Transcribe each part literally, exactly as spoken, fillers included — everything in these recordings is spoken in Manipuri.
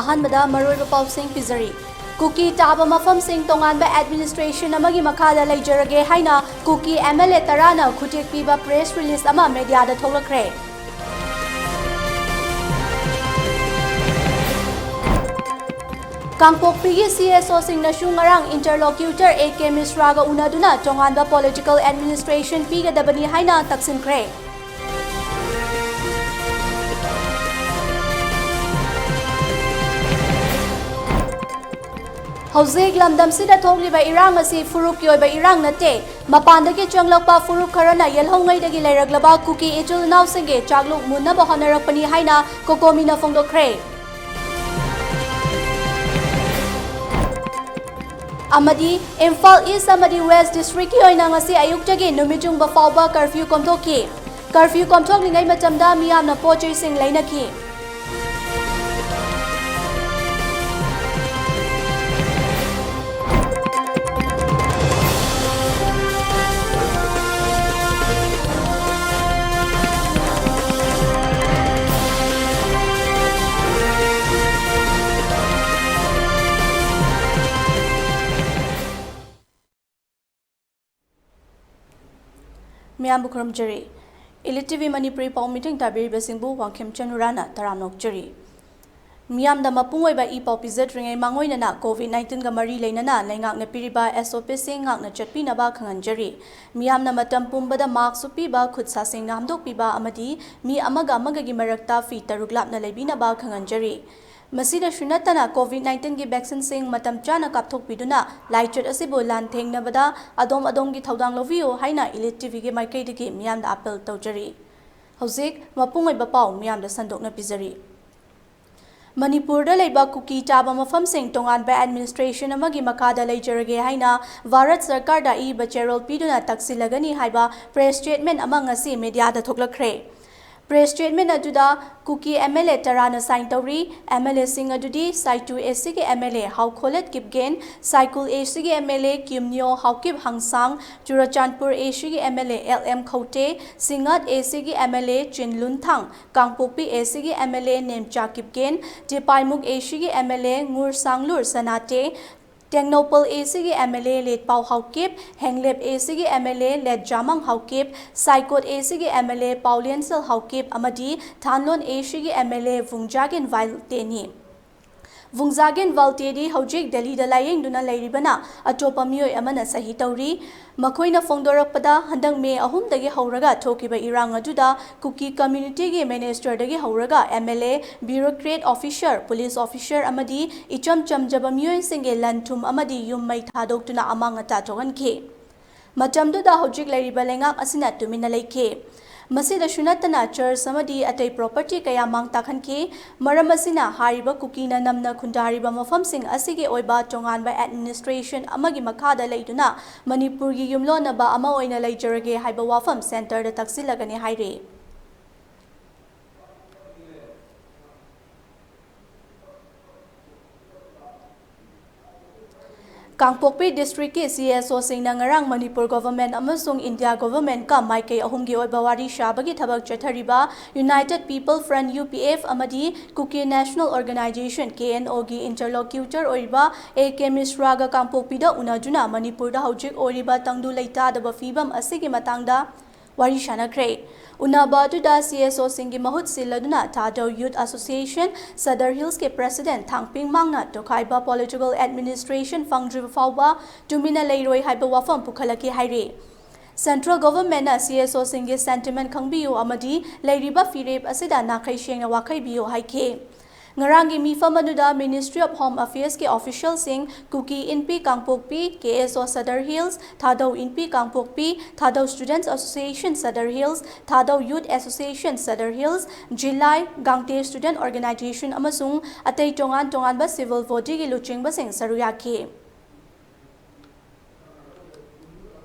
ꯑꯍꯥꯟꯕꯗ ꯃꯔꯨꯑꯣꯏꯕ ꯄꯥꯎꯁꯤꯡ ꯄꯤꯖꯔꯤ꯫ ꯀꯨꯀꯤ ꯇꯥꯕ ꯃꯐꯝꯁꯤꯡ ꯇꯣꯉꯥꯟꯕ administration ꯑꯃꯒꯤ ꯃꯈꯥꯗ ꯂꯩꯖꯔꯒꯦ ꯍꯥꯏꯅ ꯀꯨꯀꯤ MLA ꯇꯔꯥꯅ ꯈꯨꯇꯦꯛ ꯄꯤꯕ press release ꯑꯃ mediaꯗ ꯊꯣꯛꯂꯛꯈ꯭ꯔꯦ꯫ ꯀꯥꯡꯄꯣꯛꯄꯤꯒꯤ CSOꯁꯤꯡꯅꯁꯨ ꯉꯔꯥꯡ interlocutor A K Mishraꯒ ꯎꯅꯗꯨꯅ ꯇꯣꯉꯥꯟꯕ political administration ꯄꯤꯒꯗꯕꯅꯤ ꯍꯥꯏꯅ ꯇꯛꯁꯤꯟꯈ꯭ꯔꯦ꯫ ꯍꯧꯖꯤꯛ ꯂꯝꯗꯝꯁꯤꯗ ꯊꯣꯛꯂꯤꯕ ꯏꯔꯥꯡ ꯑꯁꯤ ꯐꯨꯔꯨꯞꯀꯤ ꯑꯣꯏꯕ ꯏꯔꯥꯡ ꯅꯠꯇꯦ꯫ ꯃꯄꯥꯟꯗꯒꯤ ꯆꯪꯂꯛꯄ ꯐꯨꯔꯨꯞ ꯈꯔꯅ ꯌꯦꯜꯍꯧꯉꯩꯗꯒꯤ ꯂꯩꯔꯛꯂꯕ ꯀꯨꯀꯤ ꯏꯆꯤꯜ ꯏꯅꯥꯎꯁꯤꯡꯒꯤ ꯆꯥꯛꯂꯨꯛ ꯃꯨꯟꯅꯕ ꯍꯣꯠꯅꯔꯛꯄꯅꯤ ꯍꯥꯏꯅ COCOMIꯅ ꯐꯣꯡꯗꯣꯛꯈ꯭ꯔꯦ꯫ ꯑꯃꯗꯤ ꯏꯝꯐꯥꯜ East ꯑꯃꯗꯤ West Districtꯀꯤ ꯑꯣꯏꯅ ꯉꯁꯤ ꯑꯌꯨꯛꯇꯒꯤ ꯅꯨꯃꯤꯠ ꯌꯨꯡꯕ ꯐꯥꯎꯕ curfew ꯀꯣꯝꯊꯣꯛꯈꯤ꯫ Curfew ꯀꯣꯝꯊꯣꯛꯂꯤꯉꯩ ꯃꯇꯝꯗ ꯃꯤꯌꯥꯝꯅ ꯄꯣꯠ ꯆꯩꯁꯤꯡ ꯂꯩꯅꯈꯤ꯫ ꯃꯤꯌꯥꯝꯕꯨ ꯈꯨꯔꯨꯝꯖꯔꯤ꯫ Elite TV ꯃꯅꯤꯄꯨꯔꯤ ꯄꯥꯎ meeting ꯇꯥꯕꯤꯔꯤꯕꯁꯤꯡꯕꯨ ꯋꯥꯡꯈꯦꯝꯆꯟ ꯎꯔꯥꯅ ꯇꯔꯥꯝꯅ ꯑꯣꯛꯆꯔꯤ꯫ ꯃꯤꯌꯥꯝꯗ ꯃꯄꯨꯡ ꯑꯣꯏꯕ ꯏ ꯄꯥꯎ ꯄꯤꯖꯗ꯭ꯔꯤꯉꯩ ꯃꯥꯡꯑꯣꯏꯅꯅ COVID nineteenꯒ ꯃꯔꯤ ꯂꯩꯅꯅ ꯂꯩꯉꯥꯛꯅ ꯄꯤꯔꯤꯕ SOPꯁꯤꯡ ꯉꯥꯛꯅ ꯆꯠꯄꯤꯅꯕ ꯈꯪꯍꯟꯖꯔꯤ꯫ ꯃꯤꯌꯥꯝꯅ ꯃꯇꯝ ꯄꯨꯝꯕꯗ mask ꯎꯞꯄꯤꯕ, ꯈꯨꯠ ꯁꯥ ꯁꯦꯡꯅ ꯍꯥꯝꯗꯣꯛꯄꯤꯕ ꯑꯃꯗꯤ ꯃꯤ ꯑꯃꯒ ꯑꯃꯒꯒꯤ ꯃꯔꯛꯇ feet ꯇꯔꯨꯛ ꯂꯥꯞꯅ ꯂꯩꯕꯤꯅꯕ ꯈꯪꯍꯟꯖꯔꯤ꯫ ꯃꯁꯤꯗꯁꯨ ꯅꯠꯇꯅ COVID nineteenꯒꯤ vaccineꯁꯤꯡ ꯃꯇꯝ ꯆꯥꯅ ꯀꯥꯞꯊꯣꯛꯄꯤꯗꯨꯅ ꯂꯥꯏꯆꯠ ꯑꯁꯤꯕꯨ ꯂꯥꯟꯊꯦꯡꯅꯕꯗ ꯑꯗꯣꯝ ꯑꯗꯣꯝꯒꯤ ꯊꯧꯗꯥꯡ ꯂꯧꯕꯤꯌꯨ ꯍꯥꯏꯅ Elite TVꯒꯤ ꯃꯥꯏꯀꯩꯗꯒꯤ ꯃꯤꯌꯥꯝꯗ appeal ꯇꯧꯖꯔꯤ꯫ ꯍꯧꯖꯤꯛ ꯃꯄꯨꯡ ꯑꯣꯏꯕ ꯄꯥꯎ ꯃꯤꯌꯥꯝꯗ ꯁꯟꯗꯣꯛꯅ ꯄꯤꯖꯔꯤ꯫ ꯃꯅꯤꯄꯨꯔꯗ ꯂꯩꯕ ꯀꯨꯀꯤ ꯇꯥꯕ ꯃꯐꯝꯁꯤꯡ ꯇꯣꯉꯥꯟꯕ administration ꯑꯃꯒꯤ ꯃꯈꯥꯗ ꯂꯩꯖꯔꯒꯦ ꯍꯥꯏꯅ ꯚꯥꯔꯠ ꯁꯔꯀꯥꯔꯗ ꯑꯏꯕ ꯆꯦꯔꯣꯜ ꯄꯤꯗꯨꯅ ꯇꯛꯁꯤꯜꯂꯒꯅꯤ ꯍꯥꯏꯕ press statement ꯑꯃ ꯉꯁꯤ mediaꯗ ꯊꯣꯛꯂꯛꯈ꯭ꯔꯦ꯫ Press statement ꯑꯗꯨꯗ ꯀꯨꯀꯤ MLA ꯇꯔꯥꯅ sign ꯇꯧꯔꯤ꯫ MLAꯁꯤꯡ ꯑꯗꯨꯗꯤ ꯁꯥꯏꯇꯨ ACꯒꯤ MLA ꯍꯥꯎꯈꯣꯂꯦꯠ Kipgen, ꯁꯥꯏꯀꯨꯜ ACꯒꯤ MLA ꯀꯤꯝꯅꯤꯌꯣ Haokip ꯍꯪꯁꯥꯡ, Churachandpur ACꯒꯤ MLA LM ꯈꯧꯇꯦ, ꯁꯤꯡꯉꯥꯠ ACꯒꯤ MLA ꯆꯤꯟ ꯂꯨꯟꯊꯥꯡ, ꯀꯥꯡꯄꯣꯛꯄꯤ ACꯒꯤ MLA Nemcha Kipgen, ꯇꯤꯄꯥꯏꯃꯨꯛ ACꯒꯤ MLA ꯉꯨꯔ ꯁꯥꯡꯂꯨꯔ ꯁꯅꯥꯇꯦ, Tengnoupal ACꯒꯤ MLA ꯂꯦꯠꯄꯥꯎ Haokip, ꯍꯦꯡꯂꯦꯞ ACꯒꯤ MLA ꯂꯦꯠꯖꯥꯃꯪ Haokip, ꯁꯥꯏꯀꯣꯠ ACꯒꯤ MLA ꯄꯥꯎꯂꯦꯟꯁꯦꯜ Haokip ꯑꯃꯗꯤ ꯊꯥꯟꯂꯣꯟ ACꯒꯤ MLA ꯚꯨꯡꯖꯥꯒꯤꯟ ꯚꯥꯏꯜꯇꯦꯅꯤ꯫ ꯚꯨꯡꯖꯥꯒꯤꯟ ꯚꯥꯜꯇꯦꯗꯤ ꯍꯧꯖꯤꯛ ꯗꯦꯜꯂꯤꯗ ꯂꯥꯌꯦꯡꯗꯨꯅ ꯂꯩꯔꯤꯕꯅ ꯑꯇꯣꯞꯄ ꯃꯤꯑꯣꯏ ꯑꯃꯅ ꯁꯍꯤ ꯇꯧꯔꯤ꯫ ꯃꯈꯣꯏꯅ ꯐꯣꯡꯗꯣꯔꯛꯄꯗ, ꯍꯟꯗꯛ ꯃꯦ ꯑꯍꯨꯝꯗꯒꯤ ꯍꯧꯔꯒ ꯊꯣꯛꯈꯤꯕ ꯏꯔꯥꯡ ꯑꯗꯨꯗ ꯀꯨꯀꯤ communityꯒꯤ ministerꯗꯒꯤ ꯍꯧꯔꯒ MLA, bureaucrat officer, police officer ꯑꯃꯗꯤ ꯏꯆꯝ ꯆꯝꯖꯕ ꯃꯤꯑꯣꯏꯁꯤꯡꯒꯤ ꯂꯟ ꯊꯨꯝ ꯑꯃꯗꯤ ꯌꯨꯝ ꯃꯩ ꯊꯥꯗꯣꯛꯇꯨꯅ ꯑꯃꯥꯡ ꯑꯇꯥ ꯊꯣꯛꯍꯟꯈꯤ꯫ ꯃꯇꯝꯗꯨꯗ ꯍꯧꯖꯤꯛ ꯂꯩꯔꯤꯕ ꯂꯩꯉꯥꯛ ꯑꯁꯤꯅ ꯇꯨꯃꯤꯟꯅ ꯂꯩꯈꯤ꯫ ꯃꯁꯤꯗꯁꯨ ꯅꯠꯇꯅ church ꯑꯃꯗꯤ ꯑꯇꯩ property ꯀꯌꯥ ꯃꯥꯡ ꯇꯥꯛꯍꯟꯈꯤ꯫ ꯃꯔꯝ ꯑꯁꯤꯅ ꯍꯥꯏꯔꯤꯕ ꯀꯨꯀꯤꯅ ꯅꯝꯅ ꯈꯨꯟꯗꯥꯔꯤꯕ ꯃꯐꯝꯁꯤꯡ ꯑꯁꯤꯒꯤ ꯑꯣꯏꯕ ꯇꯣꯉꯥꯟꯕ administration ꯑꯃꯒꯤ ꯃꯈꯥꯗ ꯂꯩꯗꯨꯅ ꯃꯅꯤꯄꯨꯔꯒꯤ ꯌꯨꯝꯂꯣꯟꯅꯕ ꯑꯃ ꯑꯣꯏꯅ ꯂꯩꯖꯔꯒꯦ ꯍꯥꯏꯕ ꯋꯥꯐꯝ centreꯗ ꯇꯛꯁꯤꯜꯂꯒꯅꯤ ꯍꯥꯏꯔꯤ꯫ ꯀꯥꯡꯄꯣꯛꯄꯤ districtꯀꯤ CSOꯁꯤꯡꯅ ꯉꯔꯥꯡ ꯃꯅꯤꯄꯨꯔ government ꯑꯃꯁꯨꯡ India governmentꯀ ꯃꯥꯏꯀꯩ ꯑꯍꯨꯝꯒꯤ ꯑꯣꯏꯕ ꯋꯥꯔꯤ ꯁꯥꯕꯒꯤ ꯊꯕꯛ ꯆꯠꯊꯔꯤꯕ United People Front, UPF, ꯑꯃꯗꯤ Kuki National Organisation, KNOꯒꯤ interlocutor ꯑꯣꯏꯔꯤꯕ A K ꯃꯤꯁ꯭ꯔꯥꯒ ꯀꯥꯡꯄꯣꯛꯄꯤꯗ ꯎꯅꯗꯨꯅ ꯃꯅꯤꯄꯨꯔꯗ ꯍꯧꯖꯤꯛ ꯑꯣꯏꯔꯤꯕ ꯇꯪꯗꯨ ꯂꯩꯇꯥꯗꯕ ꯐꯤꯕꯝ ꯑꯁꯤꯒꯤ ꯃꯇꯥꯡꯗ ꯋꯥꯔꯤ ꯁꯥꯅꯈ꯭ꯔꯦ꯫ ꯎꯅꯕ ꯑꯗꯨꯗ CSOꯁꯤꯡꯒꯤ ꯃꯍꯨꯠ ꯁꯤꯜꯂꯗꯨꯅ ꯊꯥꯗꯧ Youth Association, Sadar Hillsꯀꯤ president ꯊꯥꯡꯄꯤꯡ ꯃꯥꯡꯅ ꯇꯣꯈꯥꯏꯕ political administration ꯐꯪꯗ꯭ꯔꯤꯕ ꯐꯥꯎꯕ ꯇꯨꯃꯤꯟꯅ ꯂꯩꯔꯣꯏ ꯍꯥꯏꯕ ꯋꯥꯐꯝ ꯄꯨꯈꯠꯂꯛꯈꯤ ꯍꯥꯏꯔꯤ꯫ Central governmentꯅ CSOꯁꯤꯡꯒꯤ sentiment ꯈꯪꯕꯤꯌꯨ ꯑꯃꯗꯤ ꯂꯩꯔꯤꯕ ꯐꯤꯔꯦꯞ ꯑꯁꯤꯗ ꯅꯥꯈꯩ ꯁꯦꯡꯅ ꯋꯥꯈꯩꯕꯤꯌꯨ ꯍꯥꯏꯈꯤ꯫ ꯉꯔꯥꯡꯒꯤ ꯃꯤꯐꯝ ꯑꯗꯨꯗ Ministry of Home Affairsꯀꯤ officialꯁꯤꯡ, Kuki ꯏꯟꯄꯤ Kangpokpi, KSO Sadar Hills, Thadou ꯏꯟꯄꯤ Kangpokpi, Thadou Students Association Sadar Hills, Thadou Youth Association Sadar Hills, ꯖꯤꯂꯥꯏ, ꯒꯥꯡꯇꯦ Student Organisation ꯑꯃꯁꯨꯡ ꯑꯇꯩ ꯇꯣꯉꯥꯟ ꯇꯣꯉꯥꯟꯕ civil bodyꯒꯤ ꯂꯨꯆꯤꯡꯕꯁꯤꯡ ꯁꯔꯨꯛ ꯌꯥꯈꯤ꯫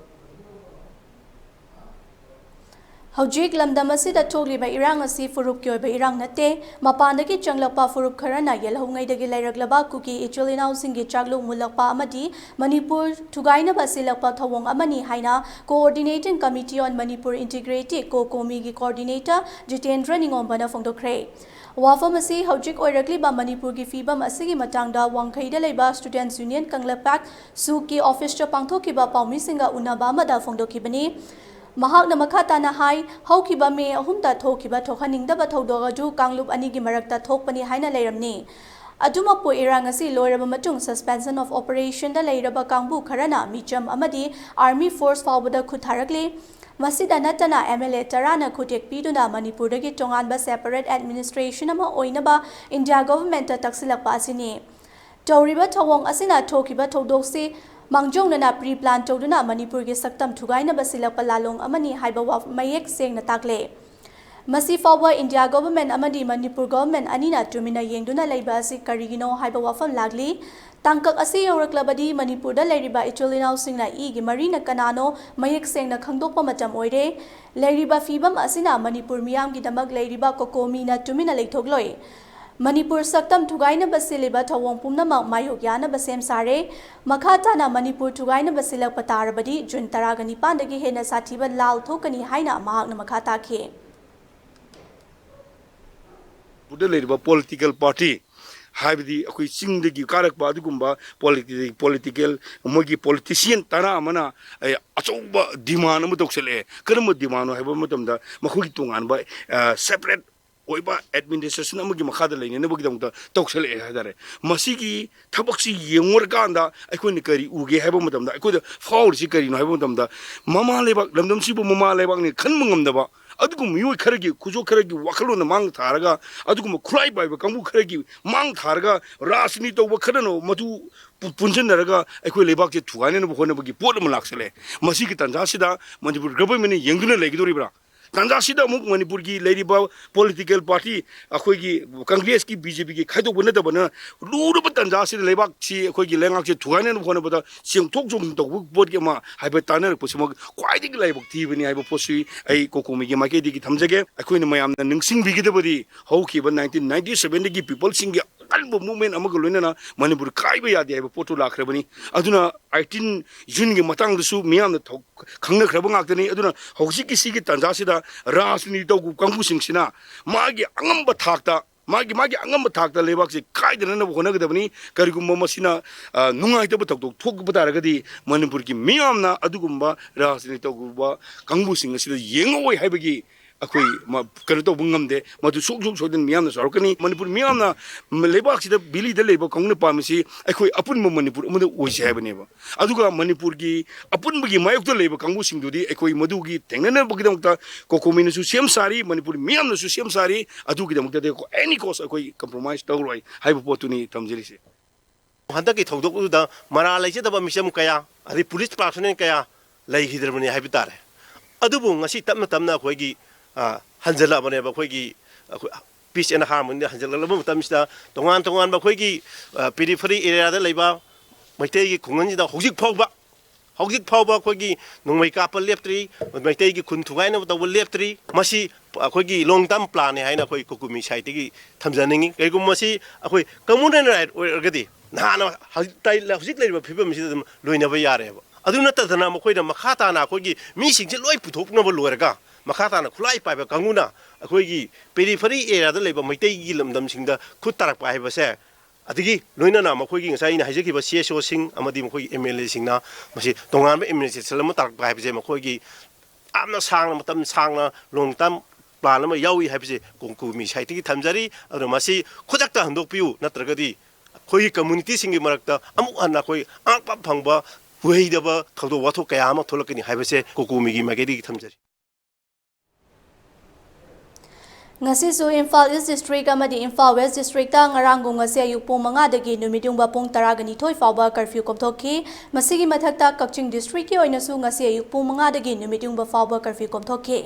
ꯍꯧꯖꯤꯛ ꯂꯝꯗꯝ ꯑꯁꯤꯗ ꯊꯣꯛꯂꯤꯕ ꯏꯔꯥꯡ ꯑꯁꯤ ꯐꯨꯔꯨꯞꯀꯤ ꯑꯣꯏꯕ ꯏꯔꯥꯡ ꯅꯠꯇꯦ꯫ ꯃꯄꯥꯟꯗꯒꯤ ꯆꯪꯂꯛꯄ ꯐꯨꯔꯨꯞ ꯈꯔꯅ ꯌꯦꯜꯍꯧꯉꯩꯗꯒꯤ ꯂꯩꯔꯛꯂꯕ ꯀꯨꯀꯤ ꯏꯆꯤꯜ ꯏꯅꯥꯎꯁꯤꯡꯒꯤ ꯆꯥꯛꯂꯨꯛ ꯃꯨꯜꯂꯛꯄ ꯑꯃꯗꯤ ꯃꯅꯤꯄꯨꯔ ꯊꯨꯒꯥꯏꯅꯕ ꯁꯤꯜꯂꯛꯄ ꯊꯧꯑꯣꯡ ꯑꯃꯅꯤ ꯍꯥꯏꯅ Coordinating Committee on Manipur Integrity, ꯀꯣꯀꯣꯃꯤꯒꯤ coordinator Jitendra ꯅꯤꯉꯣꯝꯕꯅ ꯐꯣꯡꯗꯣꯛꯈ꯭ꯔꯦ꯫ ꯋꯥꯐꯝ ꯑꯁꯤ ꯍꯧꯖꯤꯛ ꯑꯣꯏꯔꯛꯂꯤꯕ ꯃꯅꯤꯄꯨꯔꯒꯤ ꯐꯤꯕꯝ ꯑꯁꯤꯒꯤ ꯃꯇꯥꯡꯗ ꯋꯥꯡꯈꯩꯗ ꯂꯩꯕ Students Union ꯀꯪꯂꯩꯄꯥꯛ ꯁꯨꯛꯀꯤ officeꯇ ꯄꯥꯡꯊꯣꯛꯈꯤꯕ ꯄꯥꯎꯃꯤꯁꯤꯡꯒ ꯎꯅꯕ ꯑꯃꯗ ꯐꯣꯡꯗꯣꯛꯈꯤꯕꯅꯤ꯫ ꯃꯍꯥꯛꯅ ꯃꯈꯥ ꯇꯥꯅ ꯍꯥꯏ, ꯍꯧꯈꯤꯕ ꯃꯦ ꯑꯍꯨꯝꯗ ꯊꯣꯛꯈꯤꯕ ꯊꯣꯛꯍꯟꯅꯤꯡꯗꯕ ꯊꯧꯗꯣꯛ ꯑꯗꯨ ꯀꯥꯡꯂꯨꯞ ꯑꯅꯤꯒꯤ ꯃꯔꯛꯇ ꯊꯣꯛꯄꯅꯤ ꯍꯥꯏꯅ ꯂꯩꯔꯝꯅꯤ꯫ ꯑꯗꯨꯃꯛꯄꯨ ꯏꯔꯥꯡ ꯑꯁꯤ ꯂꯣꯏꯔꯕ ꯃꯇꯨꯡ suspension of operationꯗ ꯂꯩꯔꯕ ꯀꯥꯡꯕꯨ ꯈꯔꯅ ꯃꯤꯆꯝ ꯑꯃꯗꯤ army force ꯐꯥꯎꯕꯗ ꯈꯨꯠ ꯊꯥꯔꯛꯂꯤ꯫ ꯃꯁꯤꯗ ꯅꯠꯇꯅ MLA ꯇꯔꯥꯅ ꯈꯨꯠꯌꯦꯛ ꯄꯤꯗꯨꯅ ꯃꯅꯤꯄꯨꯔꯗꯒꯤ ꯇꯣꯉꯥꯟꯕ separate administration ꯑꯃ ꯑꯣꯏꯅꯕ India governmentꯇ ꯇꯛꯁꯤꯜꯂꯛꯄ ꯑꯁꯤꯅꯤ꯫ ꯇꯧꯔꯤꯕ ꯊꯧꯑꯣꯡ ꯑꯁꯤꯅ ꯊꯣꯛꯈꯤꯕ ꯊꯧꯗꯣꯛꯁꯤ ꯃꯥꯡꯖꯧꯅꯅ pre plan ꯇꯧꯗꯨꯅ ꯃꯅꯤꯄꯨꯔꯒꯤ ꯁꯛꯇꯝ ꯊꯨꯒꯥꯏꯅꯕ ꯁꯤꯜꯂꯛꯄ ꯂꯥꯂꯣꯡ ꯑꯃꯅꯤ ꯍꯥꯏꯕ ꯋꯥ-, ꯃꯌꯦꯛ ꯁꯦꯡꯅ ꯇꯥꯛꯂꯦ꯫ ꯃꯁꯤ ꯐꯥꯎꯕ India government ꯑꯃꯗꯤ ꯃꯅꯤꯄꯨꯔ government ꯑꯅꯤꯅ ꯇꯨꯃꯤꯟꯅ ꯌꯦꯡꯗꯨꯅ ꯂꯩꯕ ꯑꯁꯤ ꯀꯔꯤꯒꯤꯅꯣ ꯍꯥꯏꯕ ꯋꯥꯐꯝ ꯂꯥꯛꯂꯤ꯫ ꯇꯥꯡꯀꯛ ꯑꯁꯤ ꯌꯧꯔꯛꯂꯕꯗꯤ ꯃꯅꯤꯄꯨꯔꯗ ꯂꯩꯔꯤꯕ ꯏꯆꯤꯜ ꯏꯅꯥꯎꯁꯤꯡꯅ ꯏꯒꯤ ꯃꯔꯤꯅ ꯀꯅꯥꯅꯣ ꯃꯌꯦꯛ ꯁꯦꯡꯅ ꯈꯪꯗꯣꯛꯄ ꯃꯇꯝ ꯑꯣꯏꯔꯦ꯫ ꯂꯩꯔꯤꯕ ꯐꯤꯕꯝ ꯑꯁꯤꯅ ꯃꯅꯤꯄꯨꯔ ꯃꯤꯌꯥꯝꯒꯤꯗꯃꯛ ꯂꯩꯔꯤꯕ ꯀꯣꯀꯣꯃꯤꯅ ꯇꯨꯃꯤꯟꯅ ꯂꯩꯊꯣꯛꯂꯣꯏ꯫ ꯃꯅꯤꯄꯨꯔ ꯁꯛꯇꯝ ꯊꯨꯒꯥꯏꯅꯕ ꯁꯤꯜꯂꯤꯕ ꯊꯧꯑꯣꯡ ꯄꯨꯝꯅꯃꯛ ꯃꯥꯌꯣꯛ ꯌꯥꯅꯕ ꯁꯦꯝ ꯁꯥꯔꯦ꯫ ꯃꯈꯥ ꯇꯥꯅ ꯃꯅꯤꯄꯨꯔ ꯊꯨꯒꯥꯏꯅꯕ ꯁꯤꯜꯂꯛꯄ ꯇꯥꯔꯕꯗꯤ June ꯇꯔꯥꯒ ꯅꯤꯄꯥꯟꯗꯒꯤ ꯍꯦꯟꯅ ꯁꯥꯊꯤꯕ ꯂꯥꯜ ꯊꯣꯛꯀꯅꯤ ꯍꯥꯏꯅ ꯃꯍꯥꯛꯅ ꯃꯈꯥ ꯇꯥꯈꯤ꯫ ꯃꯅꯤꯄꯨꯔꯗ ꯂꯩꯔꯤꯕ political party, ꯍꯥꯏꯕꯗꯤ ꯑꯩꯈꯣꯏ ꯆꯤꯡꯗꯒꯤ ꯀꯥꯔꯛꯄ ꯑꯗꯨꯒꯨꯝꯕ politi-, political, ꯃꯣꯏꯒꯤ politician ꯇꯔꯥ ꯑꯃꯅ, ꯑꯦ, ꯑꯆꯧꯕ demand ꯑꯃ ꯇꯧꯁꯜꯂꯛꯑꯦ꯫ ꯀꯔꯝꯕ demandꯅꯣ ꯍꯥꯏꯕ ꯃꯇꯝꯗ, ꯃꯈꯣꯏꯒꯤ ꯇꯣꯉꯥꯟꯕ, ꯑ, separate ꯑꯣꯏꯕ administration ꯑꯃꯒꯤ ꯃꯈꯥꯗ ꯂꯩꯅꯅꯕꯒꯤꯗꯃꯛꯇ ꯇꯧꯁꯜꯂꯛꯑꯦ ꯍꯥꯏꯇꯥꯔꯦ꯫ ꯃꯁꯤꯒꯤ ꯊꯕꯛꯁꯤ ꯌꯦꯡꯉꯨꯔꯀꯥꯟꯗ ꯑꯩꯈꯣꯏꯅ ꯀꯔꯤ ꯎꯒꯦ ꯍꯥꯏꯕ ꯃꯇꯝꯗ, ꯑꯩꯈꯣꯏꯗ ꯐꯥꯎꯔꯤꯁꯤ ꯀꯔꯤꯅꯣ ꯍꯥꯏꯕ ꯃꯇꯝꯗ, ꯃꯃꯥ ꯂꯩꯕꯥꯛ, ꯂꯝꯗꯝꯁꯤꯕꯨ ꯃꯃꯥ ꯂꯩꯕꯥꯛꯅꯤ ꯈꯟꯕ ꯉꯝꯗꯕ, ꯑꯗꯨꯒꯨꯝꯕ ꯃꯤꯑꯣꯏ ꯈꯔꯒꯤ, ꯈꯨꯖꯣꯛ ꯈꯔꯒꯤ ꯋꯥꯈꯜꯂꯣꯟꯅ ꯃꯥꯡ ꯊꯥꯔꯒ, ꯑꯗꯨꯒꯨꯝꯕ ꯈꯨꯠꯂꯥꯏ ꯄꯥꯏꯕ ꯀꯥꯡꯕꯨ ꯈꯔꯒꯤ ꯃꯥꯡ ꯊꯥꯔꯒ, ꯔꯥꯖꯅꯤꯇꯤ ꯇꯧꯕ ꯈꯔꯅ ꯃꯗꯨ ꯄꯨ-, ꯄꯨꯟꯁꯤꯟꯅꯔꯒ ꯑꯩꯈꯣꯏ ꯂꯩꯕꯥꯛꯁꯦ ꯊꯨꯒꯥꯏꯅꯅꯕ ꯍꯣꯠꯅꯕꯒꯤ ꯄꯣꯠ ꯑꯃ ꯂꯥꯛꯁꯜꯂꯦ꯫ ꯃꯁꯤꯒꯤ ꯇꯥꯟꯖꯥꯁꯤꯗ ꯃꯅꯤꯄꯨꯔ governmentꯅ ꯌꯦꯡꯗꯨꯅ ꯂꯩꯒꯗꯧꯔꯤꯕ꯭ꯔꯥ? ꯇꯥꯟꯖꯥꯁꯤꯗ ꯑꯃꯨꯛ ꯃꯅꯤꯄꯨꯔꯒꯤ ꯂꯩꯔꯤꯕ political party, ꯑꯩꯈꯣꯏꯒꯤ ꯀꯪꯒ꯭ꯔꯦꯁꯀꯤ, ꯕꯤ ꯖꯦ ꯄꯤꯒꯤ ꯈꯥꯏꯗꯣꯛꯄ ꯅꯠꯇꯕꯅ, ꯂꯨꯔꯕ ꯇꯥꯟꯖꯥꯁꯤꯗ ꯂꯩꯕꯥꯛꯁꯤ, ꯑꯩꯈꯣꯏꯒꯤ ꯂꯩꯉꯥꯛꯁꯦ ꯊꯨꯒꯥꯏꯅꯅꯕ ꯍꯣꯠꯅꯕꯗ ꯆꯦꯡꯊꯣꯛ ꯆꯣꯡꯁꯤꯟ ꯇꯧꯕ ꯄꯣꯠꯀꯤ ꯑꯃ ꯍꯥꯏꯕ ꯇꯥꯟꯅꯔꯛꯄꯁꯤꯃꯛ ꯈ꯭ꯋꯥꯏꯗꯒꯤ ꯂꯥꯏꯕꯛ ꯊꯤꯕꯅꯤ ꯍꯥꯏꯕ ꯄꯣꯠꯁꯤ ꯑꯩ ꯀꯣꯀꯣꯃꯤꯒꯤ ꯃꯥꯏꯀꯩꯗꯒꯤ ꯊꯝꯖꯒꯦ꯫ ꯑꯩꯈꯣꯏꯅ ꯃꯌꯥꯝꯅ ꯅꯤꯡꯁꯤꯡꯕꯤꯒꯗꯕꯗꯤ, ꯍꯧꯈꯤꯕ ꯅꯥꯏꯟꯇꯤꯟ ꯅꯥꯏꯟꯇꯤ ꯁꯕꯦꯟꯗꯒꯤ ꯄꯤꯄꯜꯁꯤꯡꯒꯤ ꯑꯀꯟꯕ movement ꯑꯃꯒ ꯂꯣꯏꯅꯅ ꯃꯅꯤꯄꯨꯔ ꯀꯥꯏꯕ ꯌꯥꯗꯦ ꯍꯥꯏꯕ ꯄꯣꯠꯇꯨ ꯂꯥꯛꯈ꯭ꯔꯕꯅꯤ꯫ ꯑꯗꯨꯅ ꯑꯩꯠꯇꯤꯟ ꯖꯨꯟꯒꯤ ꯃꯇꯥꯡꯗꯁꯨ ꯃꯤꯌꯥꯝꯅ ꯊꯧ-, ꯈꯪꯅꯈ꯭ꯔꯕ ꯉꯥꯛꯇꯅꯤ꯫ ꯑꯗꯨꯅ ꯍꯧꯖꯤꯛꯀꯤ ꯁꯤꯒꯤ ꯇꯥꯟꯖꯥꯁꯤꯗ ꯔꯥꯖꯅꯤꯇꯤ ꯇꯧꯕ ꯀꯥꯡꯕꯨꯁꯤꯡꯁꯤꯅ ꯃꯥꯒꯤ ꯑꯉꯝꯕ ꯊꯥꯛꯇ, ꯃꯥꯒꯤ, ꯃꯥꯒꯤ ꯑꯉꯝꯕ ꯊꯥꯛꯇ ꯂꯩꯕꯥꯛꯁꯤ ꯀꯥꯏꯗꯅꯅꯕ ꯍꯣꯠꯅꯒꯗꯕꯅꯤ꯫ ꯀꯔꯤꯒꯨꯝꯕ ꯃꯁꯤꯅ, ꯑ, ꯅꯨꯡꯉꯥꯏꯇꯕ ꯊꯧꯗꯣꯛ ꯊꯣꯛꯄ ꯇꯥꯔꯒꯗꯤ ꯃꯅꯤꯄꯨꯔꯒꯤ ꯃꯤꯌꯥꯝꯅ ꯑꯗꯨꯒꯨꯝꯕ ꯔꯥꯖꯅꯤꯇꯤ ꯇꯧꯕ ꯀꯥꯡꯕꯨꯁꯤꯡ ꯑꯁꯤꯗ ꯌꯦꯡꯉꯛꯑꯣꯏ ꯍꯥꯏꯕꯒꯤ ꯑꯩꯈꯣꯏ ꯃ-, ꯀꯩꯅꯣ ꯇꯧꯕ ꯉꯝꯗꯦ꯫ ꯃꯗꯨ ꯁꯨꯡꯁꯣꯏ ꯁꯣꯏꯗꯅ ꯃꯤꯌꯥꯝꯅ ꯆꯥꯎꯔꯛꯀꯅꯤ꯫ ꯃꯅꯤꯄꯨꯔ ꯃꯤꯌꯥꯝꯅ ꯂꯩꯕꯥꯛꯁꯤꯗ ꯕꯦꯂꯤꯗ ꯂꯩꯕ ꯀꯥꯡꯕꯨꯅ ꯄꯥꯝꯃꯤꯁꯤ ꯑꯩꯈꯣꯏ ꯑꯄꯨꯟꯕ ꯃꯅꯤꯄꯨꯔ ꯑꯃꯗ ꯑꯣꯏꯁꯦ ꯍꯥꯏꯕꯅꯦꯕ꯫ ꯑꯗꯨꯒ ꯃꯅꯤꯄꯨꯔꯒꯤ ꯑꯄꯨꯟꯕꯒꯤ ꯃꯥꯌꯣꯛꯇ ꯂꯩꯕ ꯀꯥꯡꯕꯨꯁꯤꯡꯗꯨꯗꯤ ꯑꯩꯈꯣꯏ ꯃꯗꯨꯒꯤ ꯊꯦꯡꯅꯅꯕꯒꯤꯗꯃꯛꯇ ꯀꯣꯀꯣꯃꯤꯅꯁꯨ ꯁꯦꯝ ꯁꯥꯔꯤ, ꯃꯅꯤꯄꯨꯔ ꯃꯤꯌꯥꯝꯅꯁꯨ ꯁꯦꯝ ꯁꯥꯔꯤ꯫ ꯑꯗꯨꯒꯤꯗꯃꯛꯇꯗꯤ any cost ꯑꯩꯈꯣꯏ compromise ꯇꯧꯔꯣꯏ ꯍꯥꯏꯕ ꯄꯣꯠꯇꯨꯅꯤ ꯊꯝꯖꯔꯤꯁꯦ꯫ ꯍꯟꯗꯛꯀꯤ ꯊꯧꯗꯣꯛ ꯑꯗꯨꯗ ꯃꯔꯥꯜ ꯂꯩꯖꯗꯕ ꯃꯤꯆꯝ ꯀꯌꯥ, ꯑꯗꯩ police personnel ꯀꯌꯥ ꯂꯩꯈꯤꯗ꯭ꯔꯕꯅꯤ ꯍꯥꯏꯕ ꯇꯥꯔꯦ꯫ ꯑꯗꯨꯕꯨ ꯉꯁꯤ ꯇꯞꯅ ꯇꯞꯅ ꯑꯩꯈꯣꯏꯒꯤ, ꯑ, ꯍꯟꯖꯜꯂꯛꯑꯕꯅꯦꯕ꯫ ꯑꯩꯈꯣꯏꯒꯤ, ꯑꯩꯈꯣꯏ peace and harmony ꯍꯟꯖꯜꯂꯛꯂꯕ ꯃꯇꯝꯁꯤꯗ ꯇꯣꯉꯥꯟ ꯇꯣꯉꯥꯟꯕ ꯑꯩꯈꯣꯏꯒꯤ, ꯑ, periphery areaꯗ ꯂꯩꯕ ꯃꯩꯇꯩꯒꯤ ꯈꯨꯡꯒꯪꯁꯤꯗ ꯍꯧꯖꯤꯛ ꯐꯥꯎꯕ, ꯍꯧꯖꯤꯛ ꯐꯥꯎꯕ ꯑꯩꯈꯣꯏꯒꯤ ꯅꯣꯡꯃꯩ ꯀꯥꯞꯄ ꯂꯦꯞꯇ꯭ꯔꯤ, ꯃꯩꯇꯩꯒꯤ ꯈꯨꯟ ꯊꯨꯒꯥꯏꯅꯕ ꯇꯧꯕ ꯂꯦꯞꯇ꯭ꯔꯤ꯫ ꯃꯁꯤ ꯑꯩꯈꯣꯏꯒꯤ long term planꯅꯤ ꯍꯥꯏꯅ ꯑꯩꯈꯣꯏ ꯀꯣꯀꯣꯃꯤ sideꯇꯒꯤ ꯊꯝꯖꯅꯤꯡꯉꯤ꯫ ꯀꯔꯤꯒꯨꯝꯕ ꯃꯁꯤ ꯑꯩꯈꯣꯏ communal right ꯑꯣꯏꯔꯒꯗꯤ ꯅꯍꯥꯟꯅ ꯍꯧꯖꯤꯛ ꯇꯥꯏ-, ꯍꯧꯖꯤꯛ ꯂꯩꯔꯤꯕ ꯐꯤꯕꯝꯁꯤꯗ ꯑꯗꯨꯝ ꯂꯣꯏꯅꯕ ꯌꯥꯔꯦꯕ꯫ ꯑꯗꯨ ꯅꯠꯇꯗꯅ ꯃꯈꯣꯏꯅ ꯃꯈꯥ ꯇꯥꯅ ꯑꯩꯈꯣꯏꯒꯤ ꯃꯤꯁꯤꯡꯁꯦ ꯂꯣꯏ ꯄꯨꯊꯣꯛꯅꯕ ꯂꯣꯏꯔꯒ, ꯃꯈꯥ ꯇꯥꯅ ꯈꯨꯠꯂꯥꯏ ꯄꯥꯏꯕ ꯀꯥꯡꯕꯨꯅ ꯑꯩꯈꯣꯏꯒꯤ periphery areaꯗ ꯂꯩꯕ ꯃꯩꯇꯩꯒꯤ ꯂꯝꯗꯝꯁꯤꯡꯗ ꯈꯨꯠ ꯇꯥꯔꯛꯄ ꯍꯥꯏꯕꯁꯦ, ꯑꯗꯒꯤ ꯂꯣꯏꯅꯅ ꯃꯈꯣꯏꯒꯤ ꯉꯁꯥꯏ ꯑꯩꯅ ꯍꯥꯏꯖꯈꯤꯕ C S Oꯁꯤꯡ ꯑꯃꯗꯤ ꯃꯈꯣꯏꯒꯤ M L Aꯁꯤꯡꯅ ꯃꯁꯤ ꯇꯣꯉꯥꯟꯕ administration ꯑꯃ ꯇꯥꯔꯛꯄ ꯍꯥꯏꯕꯁꯦ, ꯃꯈꯣꯏꯒꯤ ꯌꯥꯝꯅ ꯁꯥꯡꯅ, ꯃꯇꯝ ꯁꯥꯡꯅ long term plan ꯑꯃ ꯌꯥꯎꯏ ꯍꯥꯏꯕꯁꯦ ꯀꯣꯀꯣꯃꯤ sideꯇꯒꯤ ꯊꯝꯖꯔꯤ꯫ ꯑꯗꯨꯅ ꯃꯁꯤ ꯈꯨꯗꯛꯇ ꯍꯟꯗꯣꯛꯄꯤꯌꯨ, ꯅꯠꯇ꯭ꯔꯒꯗꯤ ꯑꯩꯈꯣꯏꯒꯤ communityꯁꯤꯡꯒꯤ ꯃꯔꯛꯇ ꯑꯃꯨꯛ ꯍꯟꯅ ꯑꯩꯈꯣꯏ ꯑꯉꯛꯄ ꯐꯪꯕ ꯎꯍꯩꯗꯕ ꯊꯧꯗꯣꯛ ꯋꯥꯊꯣꯛ ꯀꯌꯥ ꯑꯃ ꯊꯣꯛꯂꯛꯀꯅꯤ ꯍꯥꯏꯕꯁꯦ ꯀꯣꯀꯣꯃꯤꯒꯤ ꯃꯥꯏꯀꯩꯗꯒꯤ ꯊꯝꯖꯔꯤ꯫ ꯉꯁꯤꯁꯨ ꯏꯝꯐꯥꯜ ꯏꯁ ꯗꯤꯁꯇ꯭ꯔꯤꯛ ꯑꯃꯗꯤ ꯏꯝꯐꯥꯜ ꯋꯦꯁ ꯗꯤꯁꯇ꯭ꯔꯤꯛꯇ ꯉꯔꯥꯡꯒꯨꯝ ꯉꯁꯤ ꯑꯌꯨꯛ ꯄꯨꯡ ꯃꯉꯥꯗꯒꯤ ꯅꯨꯃꯤꯠꯌꯨꯡꯕ ꯄꯨꯡ ꯇꯔꯥꯒ ꯅꯤꯊꯣꯏ ꯐꯥꯎꯕ ꯀꯔꯐ꯭ꯌꯨ ꯀꯣꯝꯊꯣꯛꯈꯤ꯫ ꯃꯁꯤꯒꯤ ꯃꯊꯛꯇ ꯀꯛꯆꯤꯡ ꯗꯤꯁꯇ꯭ꯔꯤꯛꯀꯤ ꯑꯣꯏꯅꯁꯨ ꯉꯁꯤ ꯑꯌꯨꯛ ꯄꯨꯡ ꯃꯉꯥꯗꯒꯤ ꯅꯨꯃꯤꯠꯌꯨꯡꯕ ꯐꯥꯎꯕ ꯀꯔꯐ꯭ꯌꯨ ꯀꯣꯝꯊꯣꯛꯈꯤ꯫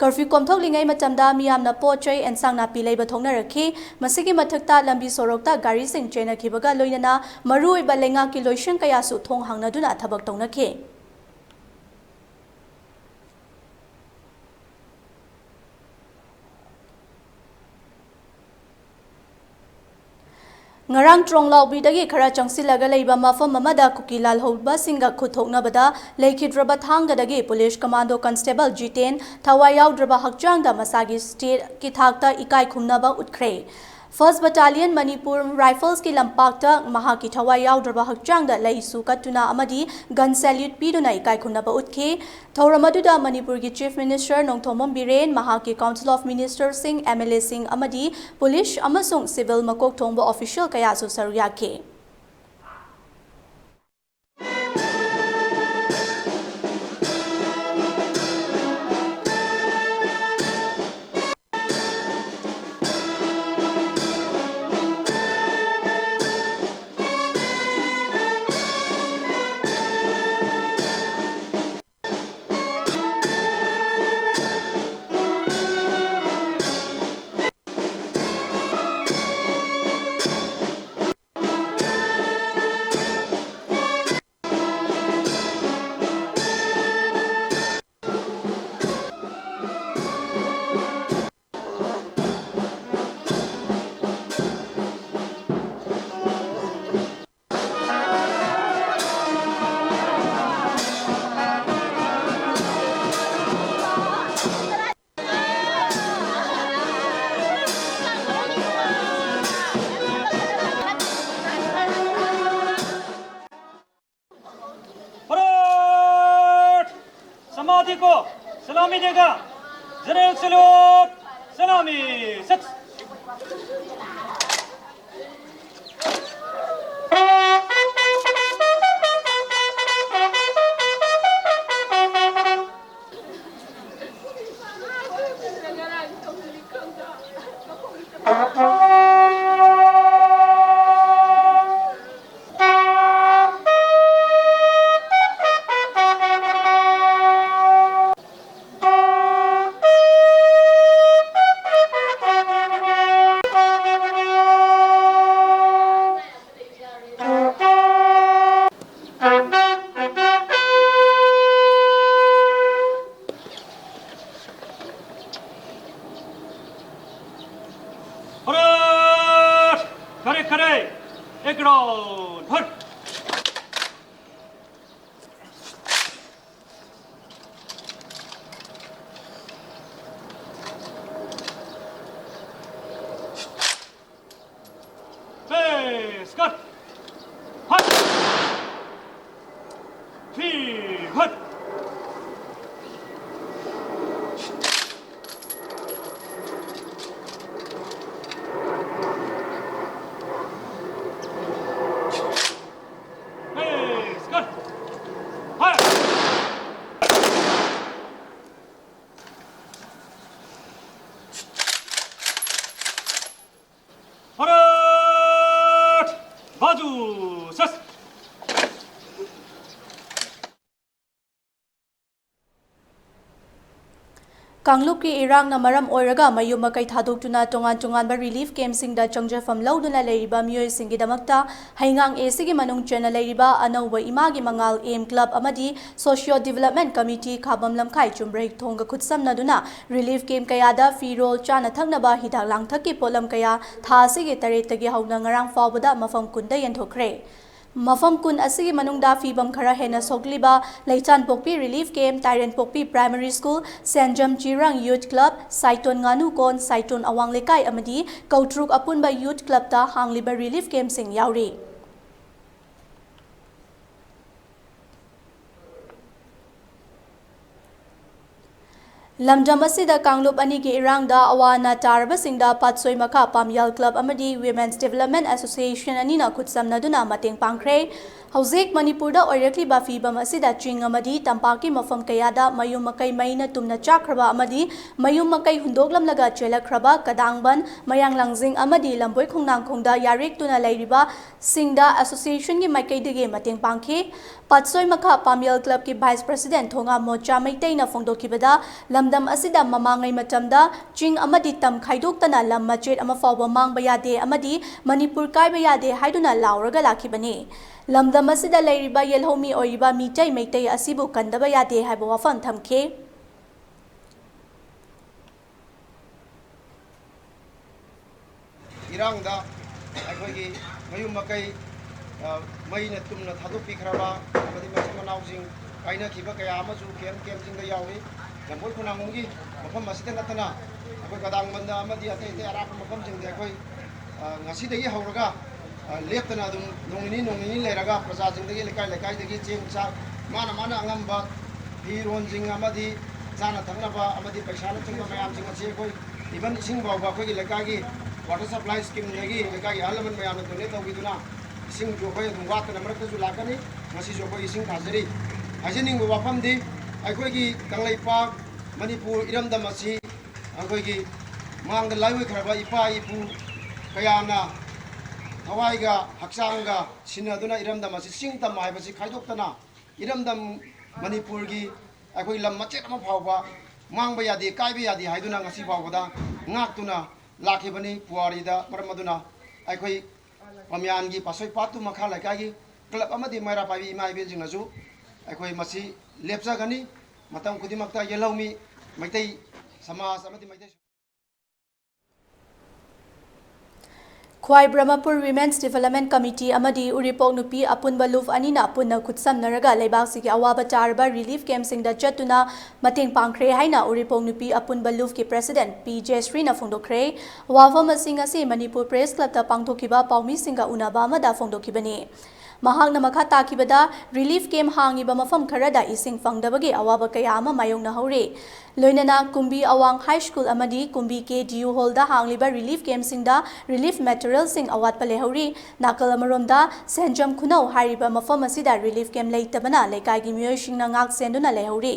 ꯀꯔꯐ꯭ꯌꯨ ꯀꯣꯝꯊꯣꯛꯂꯤꯉꯩ ꯃꯇꯝꯗ ꯃꯤꯌꯥꯝꯅ ꯄꯣꯠ ꯆꯩ, ꯑꯦꯟꯁꯥꯡ ꯅꯥꯄꯤ ꯂꯩꯕ ꯊꯣꯛꯅꯔꯛꯈꯤ꯫ ꯃꯁꯤꯒꯤ ꯃꯊꯛꯇ ꯂꯝꯕꯤ ꯁꯣꯔꯣꯛꯇ ꯒꯥꯔꯤꯁꯤꯡ ꯆꯦꯟꯅꯈꯤꯕꯒ ꯂꯣꯏꯅꯅ ꯃꯔꯨꯑꯣꯏꯕ ꯂꯩꯉꯥꯛꯀꯤ ꯂꯣꯏꯁꯪ ꯀꯌꯥꯁꯨ ꯊꯣꯡ ꯍꯥꯡꯅꯗꯨꯅ ꯊꯕꯛ ꯇꯧꯅꯈꯤ꯫ ꯉꯔꯥꯡ ꯇ꯭ꯔꯣꯡꯂꯥꯎꯕꯤꯗꯒꯤ ꯈꯔ ꯆꯪꯁꯤꯜꯂꯒ ꯂꯩꯕ ꯃꯐꯝ ꯑꯃꯗ ꯀꯨꯀꯤ ꯂꯥꯜꯍꯧꯕꯁꯤꯡꯒ ꯈꯨꯠ ꯊꯣꯛꯅꯕꯗ ꯂꯩꯈꯤꯗ꯭ꯔꯕ ꯊꯥꯡꯒꯗꯒꯤ ꯄꯨꯂꯤꯁ ꯀꯃꯥꯟꯗꯣ ꯀꯟꯁꯇꯦꯕꯜ ꯖꯤꯇꯦꯟ ꯊꯋꯥꯏ ꯌꯥꯎꯗ꯭ꯔꯕ ꯍꯛꯆꯥꯡꯗ ꯃꯁꯥꯒꯤ ꯁ꯭ꯇꯦꯠꯀꯤ ꯊꯥꯛꯇ ꯏꯀꯥꯏ ꯈꯨꯝꯅꯕ ꯎꯠꯈ꯭ꯔꯦ꯫ ꯐꯥꯔꯁ ꯕꯠꯇꯥꯂꯤꯌꯟ ꯃꯅꯤꯄꯨꯔ ꯔꯥꯏꯐꯜꯁꯀꯤ ꯂꯝꯄꯥꯛꯇ ꯃꯍꯥꯛꯀꯤ ꯊꯋꯥꯏ ꯌꯥꯎꯗ꯭ꯔꯕ ꯍꯛꯆꯥꯡꯗ ꯂꯩꯁꯨ ꯀꯠꯇꯨꯅ ꯑꯃꯗꯤ ꯒꯟ ꯁꯦꯜꯌꯨꯠ ꯄꯤꯗꯨꯅ ꯏꯀꯥꯏ ꯈꯨꯝꯅꯕ ꯎꯠꯈꯤ꯫ ꯊꯧꯔꯝ ꯑꯗꯨꯗ ꯃꯅꯤꯄꯨꯔꯒꯤ ꯆꯤꯐ ꯃꯤꯅꯤꯁꯇꯔ ꯅꯣꯡꯊꯣꯝꯕꯝ ꯕꯤꯔꯦꯟ, ꯃꯍꯥꯛꯀꯤ ꯀꯥꯎꯟꯁꯤꯜ ꯑꯣꯐ ꯃꯤꯅꯤꯁꯇꯔꯁꯤꯡ, ꯑꯦꯝ ꯑꯦꯜ ꯑꯦꯁꯤꯡ ꯑꯃꯗꯤ ꯄꯨꯂꯤꯁ ꯑꯃꯁꯨꯡ ꯁꯤꯚꯤꯜ ꯃꯀꯣꯛ ꯊꯣꯡꯕ ꯑꯣꯐꯤꯁꯤꯌꯦꯜ ꯀꯌꯥꯁꯨ ꯁꯔꯨꯛ ꯌꯥꯈꯤ꯫ परेड समाधि को सलामी देगा। जनरल सल्यूट, सलामी, सच। हट! खड़े, खड़े! एक राउंड, हट! Face, cut! हट! फिर हट! Face, cut! हट! हट! बाजू, सस! ꯀꯥꯡꯂꯨꯞꯀꯤ ꯏꯔꯥꯡꯅ ꯃꯔꯝ ꯑꯣꯏꯔꯒ ꯃꯌꯨꯝ ꯃꯀꯩ ꯊꯥꯗꯣꯛꯇꯨꯅ ꯇꯣꯉꯥꯟ ꯇꯣꯉꯥꯟꯕ ꯔꯤꯂꯤꯐ ꯀꯦꯝꯞꯁꯤꯡꯗ ꯆꯪꯖꯐꯝ ꯂꯧꯗꯨꯅ ꯂꯩꯔꯤꯕ ꯃꯤꯑꯣꯏꯁꯤꯡꯒꯤꯗꯃꯛꯇ ꯍꯩꯉꯥꯡ ꯑꯦꯁꯤꯒꯤ ꯃꯅꯨꯡ ꯆꯟꯅ ꯂꯩꯔꯤꯕ ꯑꯅꯧꯕ ꯏꯃꯥꯒꯤ ꯃꯉꯥꯜ ꯑꯦꯝ ꯀ꯭ꯂꯕ ꯑꯃꯗꯤ ꯁꯣꯁꯤꯌꯣ ꯗꯤꯕꯂꯞꯃꯦꯟ ꯀꯃꯤꯇꯤ ꯈꯥꯕꯝ ꯂꯝꯈꯥꯏ ꯆꯨꯝꯕ꯭ꯔꯩ ꯊꯣꯡꯒ ꯈꯨꯠꯁꯝꯅꯗꯨꯅ ꯔꯤꯂꯤꯐ ꯀꯦꯝꯞ ꯀꯌꯥꯗ ꯐꯤꯔꯣꯜ, ꯆꯥꯅ ꯊꯛꯅꯕ, ꯍꯤꯗꯥꯛ ꯂꯥꯡꯊꯛꯀꯤ ꯄꯣꯠꯂꯝ ꯀꯌꯥ ꯊꯥ ꯑꯁꯤꯒꯤ ꯇꯔꯦꯠꯇꯒꯤ ꯍꯧꯅ ꯉꯔꯥꯡ ꯐꯥꯎꯕꯗ ꯃꯐꯝ ꯀꯨꯟꯗ ꯌꯦꯟꯊꯣꯛꯈ꯭ꯔꯦ꯫ ꯃꯐꯝ ꯀꯨꯟ ꯑꯁꯤꯒꯤ ꯃꯅꯨꯡꯗ ꯐꯤꯕꯝ ꯈꯔ ꯍꯦꯟꯅ ꯁꯣꯛꯂꯤꯕ ꯂꯩꯆꯥꯟꯄꯣꯛꯄꯤ ꯔꯤꯂꯤꯐ ꯀꯦꯝꯞ, ꯇꯥꯏꯔꯦꯟꯄꯣꯛꯄꯤ primary school, Senjam Chirang youth club, Saiton Nganukon, Saiton Awang Leikai ꯑꯃꯗꯤ ꯀꯧꯇ꯭ꯔꯨꯛ ꯑꯄꯨꯟꯕ ꯌꯨꯊ ꯀ꯭ꯂꯕꯇ ꯍꯥꯡꯂꯤꯕ ꯔꯤꯂꯤꯐ ꯀꯦꯝꯞꯁꯤꯡ ꯌꯥꯎꯔꯤ꯫ ꯂꯝꯗꯝ ꯑꯁꯤꯗ ꯀꯥꯡꯂꯨꯞ ꯑꯅꯤꯒꯤ ꯏꯔꯥꯡꯗ ꯑꯋꯥ ꯑꯅꯥ ꯇꯥꯔꯕꯁꯤꯡꯗ ꯄꯥꯠꯁꯣꯏ ꯃꯈꯥ ꯄꯥꯝꯌꯥꯜ ꯀ꯭ꯂꯕ ꯑꯃꯗꯤ ꯋꯤꯃꯦꯟꯁ ꯗꯤꯕꯂꯞꯃꯦꯟ ꯑꯦꯁꯣꯁꯤꯌꯦꯁꯟ ꯑꯅꯤꯅ ꯈꯨꯠꯁꯝꯅꯗꯨꯅ ꯃꯇꯦꯡ ꯄꯥꯡꯈ꯭ꯔꯦ꯫ ꯍꯧꯖꯤꯛ ꯃꯅꯤꯄꯨꯔꯗ ꯑꯣꯏꯔꯛꯂꯤꯕ ꯐꯤꯕꯝ ꯑꯁꯤꯗ ꯆꯤꯡ ꯑꯃꯗꯤ ꯇꯝꯄꯥꯛꯀꯤ ꯃꯐꯝ ꯀꯌꯥꯗ ꯃꯌꯨꯝ ꯃꯀꯩ ꯃꯩꯅ ꯇꯨꯝꯅ ꯆꯥꯛꯈ꯭ꯔꯕ ꯑꯃꯗꯤ ꯃꯌꯨꯝ ꯃꯀꯩ ꯍꯨꯟꯗꯣꯛꯂꯝꯂꯒ ꯆꯦꯜꯂꯛꯈ꯭ꯔꯕ ꯀꯗꯥꯡꯕꯟ, ꯃꯌꯥꯡ ꯂꯥꯡꯖꯤꯡ ꯑꯃꯗꯤ ꯂꯝꯕꯣꯏ ꯈꯣꯡꯅꯥꯡꯈꯣꯡꯗ ꯌꯥꯔꯦꯛꯇꯨꯅ ꯂꯩꯔꯤꯕꯁꯤꯡꯗ ꯑꯦꯁꯣꯁꯤꯌꯦꯁꯟꯒꯤ ꯃꯥꯏꯀꯩꯗꯒꯤ ꯃꯇꯦꯡ ꯄꯥꯡꯈꯤ꯫ ꯄꯥꯠꯁꯣꯏ ꯃꯈꯥ ꯄꯥꯝꯌꯦꯜ ꯀ꯭ꯂꯕꯀꯤ ꯚꯥꯏꯁ ꯄ꯭ꯔꯁꯤꯗꯦꯟꯠ ꯊꯣꯉꯥ ꯃꯣꯆꯥ ꯃꯩꯇꯩꯅ ꯐꯣꯡꯗꯣꯛꯈꯤꯕꯗ, ꯂꯝꯗꯝ ꯑꯁꯤꯗ ꯃꯃꯥꯡꯉꯩ ꯃꯇꯝꯗ ꯆꯤꯡ ꯑꯃꯗꯤ ꯇꯝ ꯈꯥꯏꯗꯣꯛꯇꯅ ꯂꯝ ꯃꯆꯦꯠ ꯑꯃ ꯐꯥꯎꯕ ꯃꯥꯡꯕ ꯌꯥꯗꯦ ꯑꯃꯗꯤ ꯃꯅꯤꯄꯨꯔ ꯀꯥꯏꯕ ꯌꯥꯗꯦ ꯍꯥꯏꯗꯨꯅ ꯂꯥꯎꯔꯒ ꯂꯥꯛꯈꯤꯕꯅꯤ꯫ ꯂꯝꯗꯝ ꯑꯁꯤꯗ ꯂꯩꯔꯤꯕ ꯌꯦꯜꯍꯧꯃꯤ ꯑꯣꯏꯔꯤꯕ ꯃꯤꯇꯩ ꯃꯩꯇꯩ ꯑꯁꯤꯕꯨ ꯀꯟꯗꯕ ꯌꯥꯗꯦ ꯍꯥꯏꯕ ꯋꯥꯐꯝ ꯊꯝꯈꯤ꯫ ꯏꯔꯥꯡꯗ ꯑꯩꯈꯣꯏꯒꯤ ꯃꯌꯨꯝ ꯃꯀꯩ, ꯑ, ꯃꯩꯅ ꯇꯨꯝꯅ ꯊꯥꯗꯣꯛꯄꯤꯈ꯭ꯔꯕ ꯑꯃꯗꯤ ꯃꯆꯤꯟ ꯃꯅꯥꯎꯁꯤꯡ ꯀꯥꯏꯅꯈꯤꯕ ꯀꯌꯥ ꯑꯃꯁꯨ ꯀꯦꯝ ꯀꯦꯝꯁꯤꯡꯗ ꯌꯥꯎꯏ꯫ ꯂꯝꯕꯣꯏ ꯈꯣꯡꯅꯥꯡꯈꯣꯡꯒꯤ ꯃꯐꯝ ꯑꯁꯤꯗ ꯅꯠꯇꯅ ꯑꯩꯈꯣꯏ ꯀꯗꯥꯡꯕꯟꯗ ꯑꯃꯗꯤ ꯑꯇꯩ ꯑꯇꯩ ꯑꯔꯥꯞꯄ ꯃꯐꯝꯁꯤꯡꯗ ꯑꯩꯈꯣꯏ, ꯑ, ꯉꯁꯤꯗꯒꯤ ꯍꯧꯔꯒ, ꯑ, ꯂꯦꯞꯇꯅ ꯑꯗꯨꯝ ꯅꯣꯡ ꯅꯤꯅꯤ ꯅꯣꯡ ꯅꯤꯅꯤ ꯂꯩꯔꯒ ꯄ꯭ꯔꯖꯥꯁꯤꯡꯗꯒꯤ, ꯂꯩꯀꯥꯏ ꯂꯩꯀꯥꯏꯗꯒꯤ ꯆꯦꯡ ꯆꯥꯛ, ꯃꯥꯅ ꯃꯥꯅ ꯑꯉꯝꯕ ꯐꯤꯔꯣꯟꯁꯤꯡ ꯑꯃꯗꯤ ꯆꯥꯅ ꯊꯛꯅꯕ ꯑꯃꯗꯤ ꯄꯩꯁꯥꯅꯆꯤꯡꯕ ꯃꯌꯥꯝꯁꯤꯡ ꯑꯁꯤ ꯑꯩꯈꯣꯏ, even ꯏꯁꯤꯡ ꯐꯥꯎꯕ ꯑꯩꯈꯣꯏꯒꯤ ꯂꯩꯀꯥꯏꯒꯤ ꯋꯥꯇꯔ ꯁꯄ꯭ꯂꯥꯏ ꯁ꯭ꯀꯤꯝꯗꯒꯤ ꯂꯩꯀꯥꯏꯒꯤ ꯑꯍꯜ ꯂꯃꯟ ꯃꯌꯥꯝꯅ ꯗꯣꯅꯦꯠ ꯇꯧꯕꯤꯗꯨꯅ ꯏꯁꯤꯡꯁꯨ ꯑꯩꯈꯣꯏ ꯑꯗꯨꯝ ꯋꯥꯠꯇꯅ ꯃꯔꯛꯇꯁꯨ ꯂꯥꯛꯀꯅꯤ꯫ ꯉꯁꯤꯁꯨ ꯑꯩꯈꯣꯏ ꯏꯁꯤꯡ ꯊꯥꯖꯔꯤ꯫ ꯍꯥꯏꯖꯅꯤꯡꯕ ꯋꯥꯐꯝꯗꯤ, ꯑꯩꯈꯣꯏꯒꯤ ꯀꯪꯂꯩꯄꯥꯛ ꯃꯅꯤꯄꯨꯔ ꯏꯔꯝꯗꯝ ꯑꯁꯤ ꯑꯩꯈꯣꯏꯒꯤ ꯃꯥꯡꯗ ꯂꯥꯏꯑꯣꯏꯈ꯭ꯔꯕ ꯏꯄꯥ ꯏꯄꯨ ꯀꯌꯥꯅ ꯊꯋꯥꯏꯒ ꯍꯛꯆꯥꯡꯒ ꯁꯤꯟꯅꯗꯨꯅ ꯏꯔꯝꯗꯝ ꯑꯁꯤ ꯆꯤꯡ ꯇꯝ ꯍꯥꯏꯕꯁꯤ ꯈꯥꯏꯗꯣꯛꯇꯅ ꯏꯔꯝꯗꯝ ꯃꯅꯤꯄꯨꯔꯒꯤ ꯑꯩꯈꯣꯏ ꯂꯝ ꯃꯆꯦꯠ ꯑꯃ ꯐꯥꯎꯕ ꯃꯥꯡꯕ ꯌꯥꯗꯦ, ꯀꯥꯏꯕ ꯌꯥꯗꯦ ꯍꯥꯏꯗꯨꯅ ꯉꯁꯤ ꯐꯥꯎꯕꯗ ꯉꯥꯛꯇꯨꯅ ꯂꯥꯛꯈꯤꯕꯅꯤ꯫ ꯄꯨꯋꯥꯔꯤꯗ ꯃꯔꯝ ꯑꯗꯨꯅ ꯑꯩꯈꯣꯏ ꯄꯥꯝꯌꯥꯟꯒꯤ ꯄꯥꯠꯁꯣꯏ ꯄꯥꯠ ꯇꯨ ꯃꯈꯥ ꯂꯩꯀꯥꯏꯒꯤ ꯀ꯭ꯂꯕ ꯑꯃꯗꯤ ꯃꯩꯔꯥ ꯄꯥꯏꯕꯤ ꯏꯃꯥ ꯏꯕꯦꯟꯁꯤꯡꯅꯁꯨ ꯑꯩꯈꯣꯏ ꯃꯁꯤ ꯂꯦꯞꯆꯒꯅꯤ꯫ ꯃꯇꯝ ꯈꯨꯗꯤꯡꯃꯛꯇ ꯌꯦꯜꯍꯧꯃꯤ ꯃꯩꯇꯩ ꯁꯃꯥꯖ ꯑꯃꯗꯤ ꯃꯩꯇꯩ ꯈ꯭ꯋꯥꯏ ꯕ꯭ꯔꯍꯃꯄꯨꯔ Women's Development Committee ꯑꯃꯗꯤ ꯎꯔꯤꯄꯣꯛ ꯅꯨꯄꯤ ꯑꯄꯨꯟꯕ ꯂꯨꯞ ꯑꯅꯤꯅ ꯄꯨꯟꯅ ꯈꯨꯠꯁꯝꯅꯔꯒ ꯂꯩꯕꯥꯛꯁꯤꯒꯤ ꯑꯋꯥꯕ ꯇꯥꯔꯕ ꯔꯤꯂꯤꯐ ꯀꯦꯝꯞꯁꯤꯡꯗ ꯆꯠꯇꯨꯅ ꯃꯇꯦꯡ ꯄꯥꯡꯈ꯭ꯔꯦ ꯍꯥꯏꯅ ꯎꯔꯤꯄꯣꯛ ꯅꯨꯄꯤ ꯑꯄꯨꯟꯕ ꯂꯨꯞꯀꯤ ꯄ꯭ꯔꯁꯤꯗꯦꯟꯠ ꯄꯤ ꯖꯦꯁ꯭ꯔꯤꯅ ꯐꯣꯡꯗꯣꯛꯈ꯭ꯔꯦ꯫ ꯋꯥꯐꯝ ꯑꯁꯤ ꯉꯁꯤ ꯃꯅꯤꯄꯨꯔ ꯄ꯭ꯔꯦꯁ ꯀ꯭ꯂꯕꯇ ꯄꯥꯡꯊꯣꯛꯈꯤꯕ ꯄꯥꯎꯃꯤꯁꯤꯡꯒ ꯎꯅꯕ ꯑꯃꯗ ꯐꯣꯡꯗꯣꯛꯈꯤꯕꯅꯤ꯫ ꯃꯍꯥꯛꯅ ꯃꯈꯥ ꯇꯥꯈꯤꯕꯗ, ꯔꯤꯂꯤꯐ ꯀꯦꯝꯞ ꯍꯥꯡꯉꯤꯕ ꯃꯐꯝ ꯈꯔꯗ ꯏꯁꯤꯡ ꯐꯪꯗꯕꯒꯤ ꯑꯋꯥꯕ ꯀꯌꯥ ꯑꯃ ꯃꯥꯌꯣꯛꯅꯍꯧꯔꯤ꯫ ꯂꯣꯏꯅꯅ ꯀꯨꯝꯕꯤ ꯑꯋꯥꯡ ꯍꯥꯏ ꯁ꯭ꯀꯨꯜ ꯑꯃꯗꯤ ꯀꯨꯝꯕꯤ ꯀꯦ ꯗꯤ ꯌꯨ ꯍꯣꯜꯗ ꯍꯥꯡꯂꯤꯕ ꯔꯤꯂꯤꯐ ꯀꯦꯝꯞꯁꯤꯡꯗ ꯔꯤꯂꯤꯐ ꯃꯦꯇꯔꯤꯌꯦꯜꯁꯤꯡ ꯑꯋꯥꯠꯄ ꯂꯩꯍꯧꯔꯤ꯫ ꯅꯥꯀꯜ ꯑꯃꯔꯣꯝꯗ, ꯁꯦꯟꯖꯝ ꯈꯨꯅꯧ ꯍꯥꯏꯔꯤꯕ ꯃꯐꯝ ꯑꯁꯤꯗ ꯔꯤꯂꯤꯐ ꯀꯦꯝꯞ ꯂꯩꯇꯕꯅ ꯂꯩꯀꯥꯏꯒꯤ ꯃꯤꯑꯣꯏꯁꯤꯡꯅ ꯉꯥꯛ ꯁꯦꯟꯗꯨꯅ ꯂꯩꯍꯧꯔꯤ꯫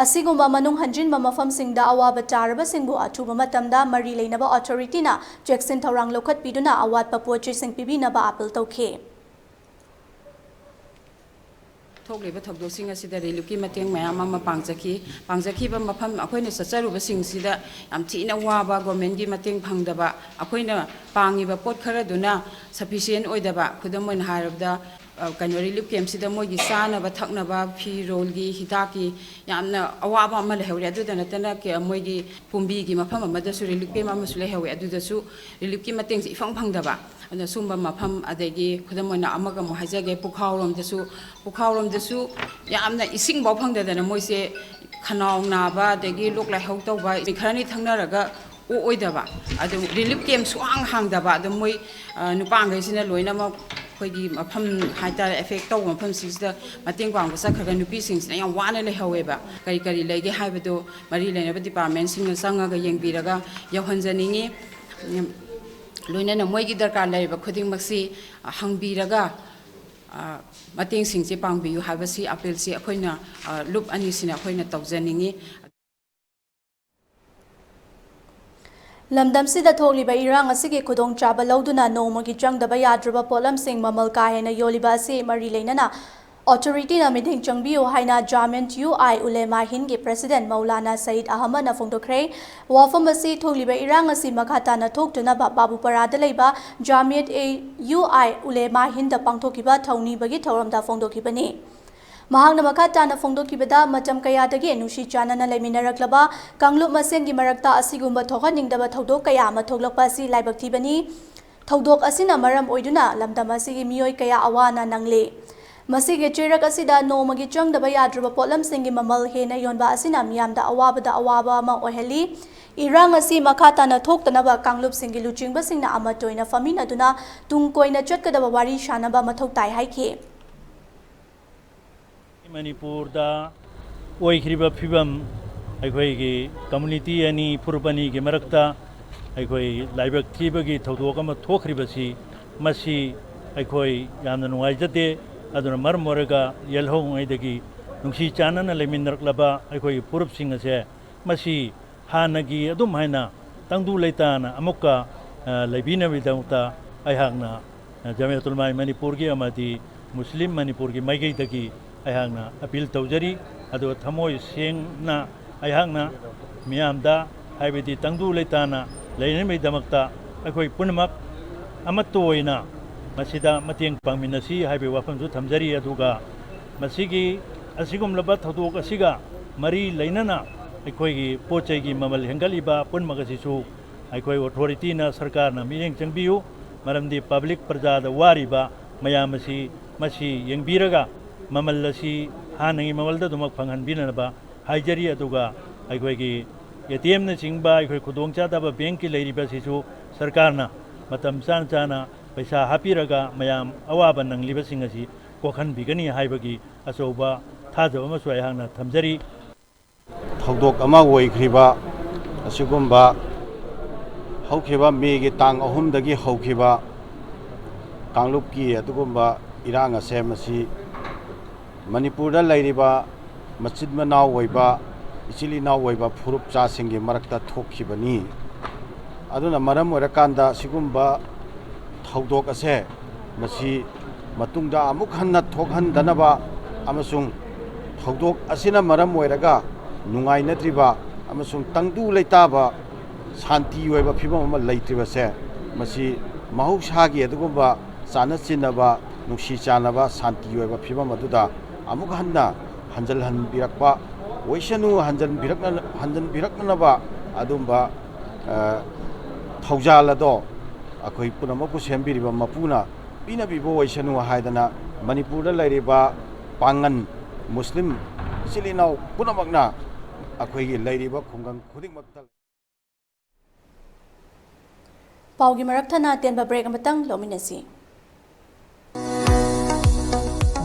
ꯑꯁꯤꯒꯨꯝꯕ ꯃꯅꯨꯡ ꯍꯟꯖꯤꯟꯕ ꯃꯐꯝꯁꯤꯡꯗ ꯑꯋꯥꯕ ꯇꯥꯔꯕꯁꯤꯡꯕꯨ ꯑꯊꯨꯕ ꯃꯇꯝꯗ ꯃꯔꯤ ꯂꯩꯅꯕ ꯑꯣꯊꯣꯔꯤꯇꯤꯅ ꯆꯦꯛꯁꯤꯟ ꯊꯧꯔꯥꯡ ꯂꯧꯈꯠꯄꯤꯗꯨꯅ ꯑꯋꯥꯠꯄ ꯄꯣꯠ ꯆꯩꯁꯤꯡ ꯄꯤꯕꯤꯅꯕ ꯑꯥꯄꯤꯜ ꯇꯧꯈꯤ꯫ ꯊꯣꯛꯂꯤꯕ ꯊꯧꯗꯣꯛꯁꯤꯡ ꯑꯁꯤꯗ ꯔꯤꯂꯤꯐꯀꯤ ꯃꯇꯦꯡ ꯃꯌꯥꯝ ꯑꯃ ꯄꯥꯡꯖꯈꯤ꯫ ꯄꯥꯡꯖꯈꯤꯕ ꯃꯐꯝ ꯑꯩꯈꯣꯏꯅ ꯆꯠꯆꯔꯨꯕꯁꯤꯡꯁꯤꯗ ꯌꯥꯝ ꯊꯤꯅ ꯋꯥꯕ, ꯒꯣꯔꯃꯦꯟꯒꯤ ꯃꯇꯦꯡ ꯐꯪꯗꯕ, ꯑꯩꯈꯣꯏꯅ ꯄꯥꯡꯉꯤꯕ ꯄꯣꯠ ꯈꯔꯗꯨꯅ ꯁꯐꯤꯁꯤꯌꯦꯟ ꯑꯣꯏꯗꯕ, ꯈꯨꯗꯝ ꯑꯣꯏꯅ ꯍꯥꯏꯔꯕꯗ, ꯑ, ꯀꯩꯅꯣ, ꯔꯤꯂꯤꯐ ꯀꯦꯝꯞꯁꯤꯗ ꯃꯣꯏꯒꯤ ꯆꯥꯅꯕ ꯊꯛꯅꯕ, ꯐꯤꯔꯣꯜꯒꯤ, ꯍꯤꯗꯥꯛꯀꯤ ꯌꯥꯝꯅ ꯑꯋꯥꯕ ꯑꯃ ꯂꯩꯍꯧꯔꯦ꯫ ꯑꯗꯨꯗ ꯅꯠꯇꯅ ꯀꯦ-, ꯃꯣꯏꯒꯤ ꯀꯨꯝꯕꯤꯒꯤ ꯃꯐꯝ ꯑꯃꯗꯁꯨ ꯔꯤꯂꯤꯐ ꯀꯦꯝꯞ ꯑꯃꯁꯨ ꯂꯩꯍꯧꯋꯦ꯫ ꯑꯗꯨꯗꯁꯨ ꯔꯤꯂꯤꯐꯀꯤ ꯃꯇꯦꯡꯁꯦ ꯏꯐꯪ ꯐꯪꯗꯕ꯫ ꯑꯗꯨꯅ ꯁꯨꯝꯕ ꯃꯐꯝ, ꯑꯗꯒꯤ ꯈꯨꯗꯝ ꯑꯣꯏꯅ ꯑꯃꯒ ꯑꯃꯨꯛ ꯍꯥꯏꯖꯒꯦ, ꯄꯨꯈꯥꯎꯔꯣꯝꯗꯁꯨ, ꯄꯨꯈꯥꯎꯔꯣꯝꯗꯁꯨ ꯌꯥꯝꯅ ꯏꯁꯤꯡꯐꯥꯎ ꯐꯪꯗꯗꯅ ꯃꯣꯏꯁꯦ ꯈꯅꯥꯎ ꯅꯥꯕ, ꯑꯗꯒꯤ ꯂꯣꯛ ꯂꯥꯏꯍꯧ ꯇꯧꯕ, ꯃꯤ ꯈꯔꯅꯤ ꯊꯛꯅꯔꯒ ꯑꯣꯛꯑꯣꯏꯗꯕ꯫ ꯑꯗꯨ ꯔꯤꯂꯤꯐ ꯀꯦꯝꯞ ꯁꯨꯡꯍꯥꯡ ꯍꯥꯡꯗꯕ꯫ ꯑꯗꯨ ꯃꯣꯏ, ꯑ, ꯅꯨꯄꯥꯈꯩꯁꯤꯅ ꯂꯣꯏꯅꯃꯛ ꯑꯩꯈꯣꯏꯒꯤ ꯃꯐꯝ ꯍꯥꯏꯇꯥꯔꯦ, ꯑꯦꯐꯦꯛ ꯇꯧꯕ ꯃꯐꯝꯁꯤꯡꯁꯤꯗ ꯃꯇꯦꯡ ꯄꯥꯡꯕ ꯆꯠꯈ꯭ꯔꯒ ꯅꯨꯄꯤꯁꯤꯡꯁꯤꯅ ꯌꯥꯝ ꯋꯥꯅ ꯂꯩꯍꯧꯋꯦꯕ꯫ ꯀꯔꯤ ꯀꯔꯤ ꯂꯩꯒꯦ ꯍꯥꯏꯕꯗꯨ ꯃꯔꯤ ꯂꯩꯅꯕ ꯗꯤꯄꯥꯔꯠꯃꯦꯟꯁꯤꯡꯅ ꯆꯪꯉꯒ ꯌꯦꯡꯕꯤꯔꯒ ꯌꯧꯍꯟꯖꯅꯤꯡꯉꯤ꯫ ꯎꯝ, ꯂꯣꯏꯅꯅ ꯃꯣꯏꯒꯤ ꯗꯔꯀꯥꯔ ꯂꯩꯔꯤꯕ ꯈꯨꯗꯤꯡꯃꯛꯁꯤ, ꯑ, ꯍꯪꯕꯤꯔꯒ, ꯑ, ꯃꯇꯦꯡꯁꯤꯡꯁꯦ ꯄꯥꯡꯕꯤꯌꯨ ꯍꯥꯏꯕꯁꯤ ꯑꯥꯄꯤꯜꯁꯤ ꯑꯩꯈꯣꯏꯅ, ꯑ, ꯂꯨꯞ ꯑꯅꯤꯁꯤꯅ ꯑꯩꯈꯣꯏꯅ ꯇꯧꯖꯅꯤꯡꯉꯤ꯫ ꯂꯝꯗꯝꯁꯤꯗ ꯊꯣꯛꯂꯤꯕ ꯏꯔꯥꯡ ꯑꯁꯤꯒꯤ ꯈꯨꯗꯣꯡꯆꯥꯕ ꯂꯧꯗꯨꯅ ꯅꯣꯡꯃꯒꯤ ꯆꯪꯗꯕ ꯌꯥꯗ꯭ꯔꯕ ꯄꯣꯠꯂꯝꯁꯤꯡ ꯃꯃꯜ ꯀꯥ ꯍꯦꯟꯅ ꯌꯣꯜꯂꯤꯕ ꯑꯁꯤ ꯃꯔꯤ ꯂꯩꯅꯅ ꯑꯣꯊꯣꯔꯤꯇꯤꯅ ꯃꯤꯠꯌꯦꯡ ꯆꯪꯕꯤꯌꯨ ꯍꯥꯏꯅ ꯖꯥꯃꯤꯌꯠ U I ꯎꯂꯦꯃꯥ ꯍꯤꯟꯗꯒꯤ president Maulana Sayed ꯑꯍꯃꯗꯅ ꯐꯣꯡꯗꯣꯛꯈ꯭ꯔꯦ꯫ ꯋꯥꯐꯝ ꯑꯁꯤ ꯊꯣꯛꯂꯤꯕ ꯏꯔꯥꯡ ꯑꯁꯤ ꯃꯈꯥ ꯇꯥꯅ ꯊꯣꯛꯇꯅꯕ ꯕꯥꯕꯨꯄꯥꯔꯥꯗ ꯂꯩꯕ ꯖꯥꯃꯤꯌꯠ ꯑꯦ ꯌꯨ ꯑꯥꯏ ꯎꯂꯦꯃꯥ ꯍꯤꯟꯗ ꯄꯥꯡꯊꯣꯛꯈꯤꯕ ꯊꯧꯅꯤꯕꯒꯤ ꯊꯧꯔꯝꯗ ꯐꯣꯡꯗꯣꯛꯈꯤꯕꯅꯤ꯫ ꯃꯍꯥꯛꯅ ꯃꯈꯥ ꯇꯥꯅ ꯐꯣꯡꯗꯣꯛꯈꯤꯕꯗ, ꯃꯇꯝ ꯀꯌꯥꯗꯒꯤ ꯅꯨꯡꯁꯤ ꯆꯥꯟꯅꯅ ꯂꯩꯃꯤꯟꯅꯔꯛꯂꯕ ꯀꯥꯡꯂꯨꯞ ꯃꯁꯦꯟꯒꯤ ꯃꯔꯛꯇ ꯑꯁꯤꯒꯨꯝꯕ ꯊꯣꯛꯍꯟꯅꯤꯡꯗꯕ ꯊꯧꯗꯣꯛ ꯀꯌꯥ ꯑꯃ ꯊꯣꯛꯂꯛꯄ ꯑꯁꯤ ꯂꯥꯏꯕꯛ ꯊꯤꯕꯅꯤ꯫ ꯊꯧꯗꯣꯛ ꯑꯁꯤꯅ ꯃꯔꯝ ꯑꯣꯏꯗꯨꯅ ꯂꯝꯗꯝ ꯑꯁꯤꯒꯤ ꯃꯤꯑꯣꯏ ꯀꯌꯥ ꯑꯋꯥ ꯑꯅꯥ ꯅꯪꯂꯤ꯫ ꯃꯁꯤꯒꯤ ꯆꯩꯔꯛ ꯑꯁꯤꯗ ꯅꯣꯡꯃꯒꯤ ꯆꯪꯗꯕ ꯌꯥꯗ꯭ꯔꯕ ꯄꯣꯠꯂꯝꯁꯤꯡꯒꯤ ꯃꯃꯜ ꯍꯦꯟꯅ ꯌꯣꯟꯕ ꯑꯁꯤꯅ ꯃꯤꯌꯥꯝꯗ ꯑꯋꯥꯕꯗ ꯑꯋꯥꯕ ꯑꯃ ꯑꯣꯏꯍꯜꯂꯤ꯫ ꯏꯔꯥꯡ ꯑꯁꯤ ꯃꯈꯥ ꯇꯥꯅ ꯊꯣꯛꯇꯅꯕ ꯀꯥꯡꯂꯨꯞꯁꯤꯡꯒꯤ ꯂꯨꯆꯤꯡꯕꯁꯤꯡꯅ ꯑꯃꯠꯇ ꯑꯣꯏꯅ ꯐꯝꯃꯤꯟꯅꯗꯨꯅ ꯇꯨꯡ ꯀꯣꯏꯅ ꯆꯠꯀꯗꯕ ꯋꯥꯔꯤ ꯁꯥꯅꯕ ꯃꯊꯧ ꯇꯥꯏ ꯍꯥꯏꯈꯤ꯫ ꯃꯅꯤꯄꯨꯔꯗ ꯑꯣꯏꯈ꯭ꯔꯤꯕ ꯐꯤꯕꯝ, ꯑꯩꯈꯣꯏꯒꯤ ꯀꯝꯃ꯭ꯌꯨꯅꯤꯇꯤ ꯑꯅꯤ, ꯐꯨꯔꯨꯞ ꯑꯅꯤꯒꯤ ꯃꯔꯛꯇ ꯑꯩꯈꯣꯏ ꯂꯥꯏꯕꯛ ꯊꯤꯕꯒꯤ ꯊꯧꯗꯣꯛ ꯑꯃ ꯊꯣꯛꯈ꯭ꯔꯤꯕꯁꯤ, ꯃꯁꯤ ꯑꯩꯈꯣꯏ ꯌꯥꯝꯅ ꯅꯨꯡꯉꯥꯏꯖꯗꯦ꯫ ꯑꯗꯨꯅ ꯃꯔꯝ ꯑꯣꯏꯔꯒ ꯌꯦꯜꯍꯧꯉꯩꯗꯒꯤ ꯅꯨꯡꯁꯤ ꯆꯥꯟꯅꯅ ꯂꯩꯃꯤꯟꯅꯔꯛꯂꯕ ꯑꯩꯈꯣꯏꯒꯤ ꯐꯨꯔꯨꯞꯁꯤꯡ ꯑꯁꯦ ꯃꯁꯤ ꯍꯥꯟꯅꯒꯤ ꯑꯗꯨꯝ ꯍꯥꯏꯅ ꯇꯪꯗꯨ ꯂꯩꯇꯥꯅ ꯑꯃꯨꯛꯀ, ꯑ, ꯂꯩꯕꯤꯅꯕꯒꯤꯗꯃꯛꯇ ꯑꯩꯍꯥꯛꯅ, ꯑ, ꯖꯃꯤꯌꯥꯇꯨꯜꯃꯥꯏ ꯃꯅꯤꯄꯨꯔꯒꯤ ꯑꯃꯗꯤ ꯃꯨꯁꯂꯤꯝ ꯃꯅꯤꯄꯨꯔꯒꯤ ꯃꯥꯏꯀꯩꯗꯒꯤ ꯑꯩꯍꯥꯛꯅ ꯑꯄꯤꯜ ꯇꯧꯖꯔꯤ꯫ ꯑꯗꯨꯒ ꯊꯃꯣꯏ ꯁꯦꯡꯅ ꯑꯩꯍꯥꯛꯅ ꯃꯤꯌꯥꯝꯗ, ꯍꯥꯏꯕꯗꯤ ꯇꯪꯗꯨ ꯂꯩꯇꯥꯅ ꯂꯩꯅꯕꯒꯤꯗꯃꯛꯇ ꯑꯩꯈꯣꯏ ꯄꯨꯝꯅꯃꯛ ꯑꯃꯠꯇ ꯑꯣꯏꯅ ꯃꯁꯤꯗ ꯃꯇꯦꯡ ꯄꯥꯡꯃꯤꯟꯅꯁꯤ ꯍꯥꯏꯕꯒꯤ ꯋꯥꯐꯝꯁꯨ ꯊꯝꯖꯔꯤ꯫ ꯑꯗꯨꯒ ꯃꯁꯤꯒꯤ, ꯑꯁꯤꯒꯨꯝꯂꯕ ꯊꯧꯗꯣꯛ ꯑꯁꯤꯒ ꯃꯔꯤ ꯂꯩꯅꯅ ꯑꯩꯈꯣꯏꯒꯤ ꯄꯣꯠ ꯆꯩꯒꯤ ꯃꯃꯜ ꯍꯦꯟꯒꯠꯂꯤꯕ ꯄꯨꯝꯅꯃꯛ ꯑꯁꯤꯁꯨ ꯑꯩꯈꯣꯏ ꯑꯣꯊꯣꯔꯤꯇꯤꯅ, ꯁꯔꯀꯥꯔꯅ ꯃꯤꯠꯌꯦꯡ ꯆꯪꯕꯤꯌꯨ꯫ ꯃꯔꯝꯗꯤ ꯄꯕ꯭ꯂꯤꯛ, ꯄ꯭ꯔꯖꯥꯗ ꯋꯥꯔꯤꯕ ꯃꯌꯥꯝ ꯑꯁꯤ ꯃꯁꯤ ꯌꯦꯡꯕꯤꯔꯒ ꯃꯃꯜ ꯑꯁꯤ ꯍꯥꯟꯅꯒꯤ ꯃꯃꯜꯗ ꯑꯗꯨꯃꯛ ꯐꯪꯍꯟꯕꯤꯅꯅꯕ ꯍꯥꯏꯖꯔꯤ꯫ ꯑꯗꯨꯒ ꯑꯩꯈꯣꯏꯒꯤ ꯑꯦ ꯇꯤ ꯑꯦꯝꯅꯆꯤꯡꯕ ꯑꯩꯈꯣꯏ ꯈꯨꯗꯣꯡꯆꯥꯗꯕ ꯕꯦꯡꯀꯤ ꯂꯩꯔꯤꯕꯁꯤꯁꯨ ꯁꯔꯀꯥꯔꯅ ꯃꯇꯝ ꯆꯥꯅ ꯆꯥꯅ ꯄꯩꯁꯥ ꯍꯥꯞꯄꯤꯔꯒ ꯃꯌꯥꯝ ꯑꯋꯥꯕ ꯅꯪꯂꯤꯕꯁꯤꯡ ꯑꯁꯤ ꯀꯣꯛꯍꯟꯕꯤꯒꯅꯤ ꯍꯥꯏꯕꯒꯤ ꯑꯆꯧꯕ ꯊꯥꯖꯕ ꯑꯃꯁꯨ ꯑꯩꯍꯥꯛꯅ ꯊꯝꯖꯔꯤ꯫ ꯊꯧꯗꯣꯛ ꯑꯃ ꯑꯣꯏꯈ꯭ꯔꯤꯕ ꯑꯁꯤꯒꯨꯝꯕ ꯍꯧꯈꯤꯕ ꯃꯦꯒꯤ ꯇꯥꯡ ꯑꯍꯨꯝꯗꯒꯤ ꯍꯧꯈꯤꯕ ꯀꯥꯡꯂꯨꯞꯀꯤ ꯑꯗꯨꯒꯨꯝꯕ ꯏꯔꯥꯡ ꯑꯁꯦ ꯃꯁꯤ ꯃꯅꯤꯄꯨꯔꯗ ꯂꯩꯔꯤꯕ ꯃꯆꯤꯟ ꯃꯅꯥꯎ ꯑꯣꯏꯕ, ꯏꯆꯤꯜ ꯏꯅꯥꯎ ꯑꯣꯏꯕ ꯐꯨꯔꯨꯞ ꯆꯥꯁꯤꯡꯒꯤ ꯃꯔꯛꯇ ꯊꯣꯛꯈꯤꯕꯅꯤ꯫ ꯑꯗꯨꯅ ꯃꯔꯝ ꯑꯣꯏꯔꯀꯥꯟꯗ ꯁꯤꯒꯨꯝꯕ ꯊꯧꯗꯣꯛ ꯑꯁꯦ ꯃꯁꯤ ꯃꯇꯨꯡꯗ ꯑꯃꯨꯛ ꯍꯟꯅ ꯊꯣꯛꯍꯟꯗꯅꯕ ꯑꯃꯁꯨꯡ ꯊꯧꯗꯣꯛ ꯑꯁꯤꯅ ꯃꯔꯝ ꯑꯣꯏꯔꯒ ꯅꯨꯡꯉꯥꯏꯅꯗ꯭ꯔꯤꯕ ꯑꯃꯁꯨꯡ ꯇꯪꯗꯨ ꯂꯩꯇꯥꯕ, ꯁꯥꯟꯇꯤ ꯑꯣꯏꯕ ꯐꯤꯕꯝ ꯑꯃ ꯂꯩꯇ꯭ꯔꯤꯕꯁꯦ, ꯃꯁꯤ ꯃꯍꯧꯁꯥꯒꯤ ꯑꯗꯨꯒꯨꯝꯕ ꯆꯥꯟꯅ ꯆꯤꯟꯅꯕ, ꯅꯨꯡꯁꯤ ꯆꯥꯟꯅꯕ, ꯁꯥꯟꯇꯤ ꯑꯣꯏꯕ ꯐꯤꯕꯝ ꯑꯗꯨꯗ ꯑꯃꯨꯛ ꯍꯟꯅ ꯍꯟꯖꯤꯜꯍꯟꯕꯤꯔꯛꯄ ꯑꯣꯏꯁꯅꯨ, ꯍꯟꯖꯤꯟꯕꯤꯔꯛꯅ-, ꯍꯟꯖꯤꯟꯕꯤꯔꯛꯅꯅꯕ ꯑꯗꯨꯝꯕ, ꯑ, ꯊꯧꯖꯥꯜ ꯑꯗꯣ ꯑꯩꯈꯣꯏ ꯄꯨꯝꯅꯃꯛꯄꯨ ꯁꯦꯝꯕꯤꯔꯤꯕ ꯃꯄꯨꯅ ꯄꯤꯅꯕꯤꯕ ꯑꯣꯏꯁꯅꯨ ꯍꯥꯏꯗꯅ ꯃꯅꯤꯄꯨꯔꯗ ꯂꯩꯔꯤꯕ ꯄꯥꯉꯟ ꯃꯨꯁꯂꯤꯝ ꯏꯆꯤꯜ ꯏꯅꯥꯎ ꯄꯨꯝꯅꯃꯛꯅ ꯑꯩꯈꯣꯏꯒꯤ ꯂꯩꯔꯤꯕ ꯈꯨꯡꯒꯪ ꯈꯨꯗꯤꯡꯃꯛꯇ ꯄꯥꯎꯒꯤ ꯃꯔꯛ ꯊꯠꯅ ꯑꯇꯦꯟꯕ ꯕ꯭ꯔꯦꯛ ꯑꯃꯇꯪ ꯂꯧꯃꯤꯟꯅꯁꯤ꯫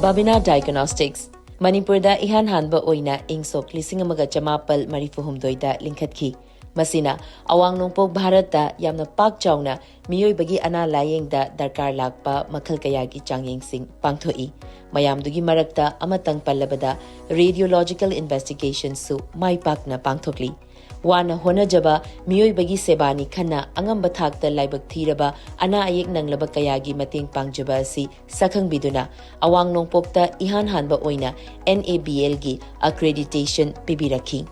ꯕꯥꯕꯤꯅꯥ ꯗꯥꯏꯒꯅꯣꯁꯇꯤꯛꯁ, ꯃꯅꯤꯄꯨꯔꯗ ꯏꯍꯥꯟ ꯍꯥꯟꯕ ꯑꯣꯏꯅ ꯏꯪ ꯁꯣꯛ ꯂꯤꯁꯤꯡ ꯑꯃꯒ ꯆꯃꯥꯄꯜ ꯃꯔꯤꯐꯨ ꯍꯨꯝꯗꯣꯏꯗ ꯂꯤꯡꯈꯠꯈꯤ꯫ ꯃꯁꯤꯅ ꯑꯋꯥꯡ ꯅꯣꯡꯄꯣꯛ ꯚꯥꯔꯠꯇ ꯌꯥꯝꯅ ꯄꯥꯛ ꯆꯥꯎꯅ ꯃꯤꯑꯣꯏꯕꯒꯤ ꯑꯅꯥ ꯂꯥꯌꯦꯡꯗ ꯗꯔꯀꯥꯔ ꯂꯥꯛꯄ ꯃꯈꯜ ꯀꯌꯥꯒꯤ ꯆꯥꯡꯌꯦꯡꯁꯤꯡ ꯄꯥꯡꯊꯣꯛꯏ꯫ ꯃꯌꯥꯝꯗꯨꯒꯤ ꯃꯔꯛꯇ ꯑꯃꯇꯪ ꯄꯜꯂꯕꯗ, ꯔꯦꯗꯤꯑꯣꯂꯣꯖꯤꯀꯦꯜ ꯏꯟꯚꯦꯁꯇꯤꯒꯦꯁꯟꯁꯨ ꯃꯥꯏ ꯄꯥꯛꯅ ꯄꯥꯡꯊꯣꯛꯂꯤ꯫ ꯋꯥꯅ ꯍꯣꯠꯅꯖꯕ ꯃꯤꯑꯣꯏꯕꯒꯤ ꯁꯦꯕꯥꯅꯤ ꯈꯟꯅ ꯑꯉꯝꯕ ꯊꯥꯛꯇ ꯂꯥꯏꯕꯛ ꯊꯤꯔꯕ ꯑꯅꯥ ꯑꯌꯦꯛ ꯅꯪꯂꯕ ꯀꯌꯥꯒꯤ ꯃꯇꯦꯡ ꯄꯥꯡꯖꯕ ꯑꯁꯤ ꯁꯛꯈꯪꯕꯤꯗꯨꯅ ꯑꯋꯥꯡ ꯅꯣꯡꯄꯣꯛꯇ ꯏꯍꯥꯟ ꯍꯥꯟꯕ ꯑꯣꯏꯅ N A B L ꯒꯤ accreditation ꯄꯤꯕꯤꯔꯛꯈꯤ꯫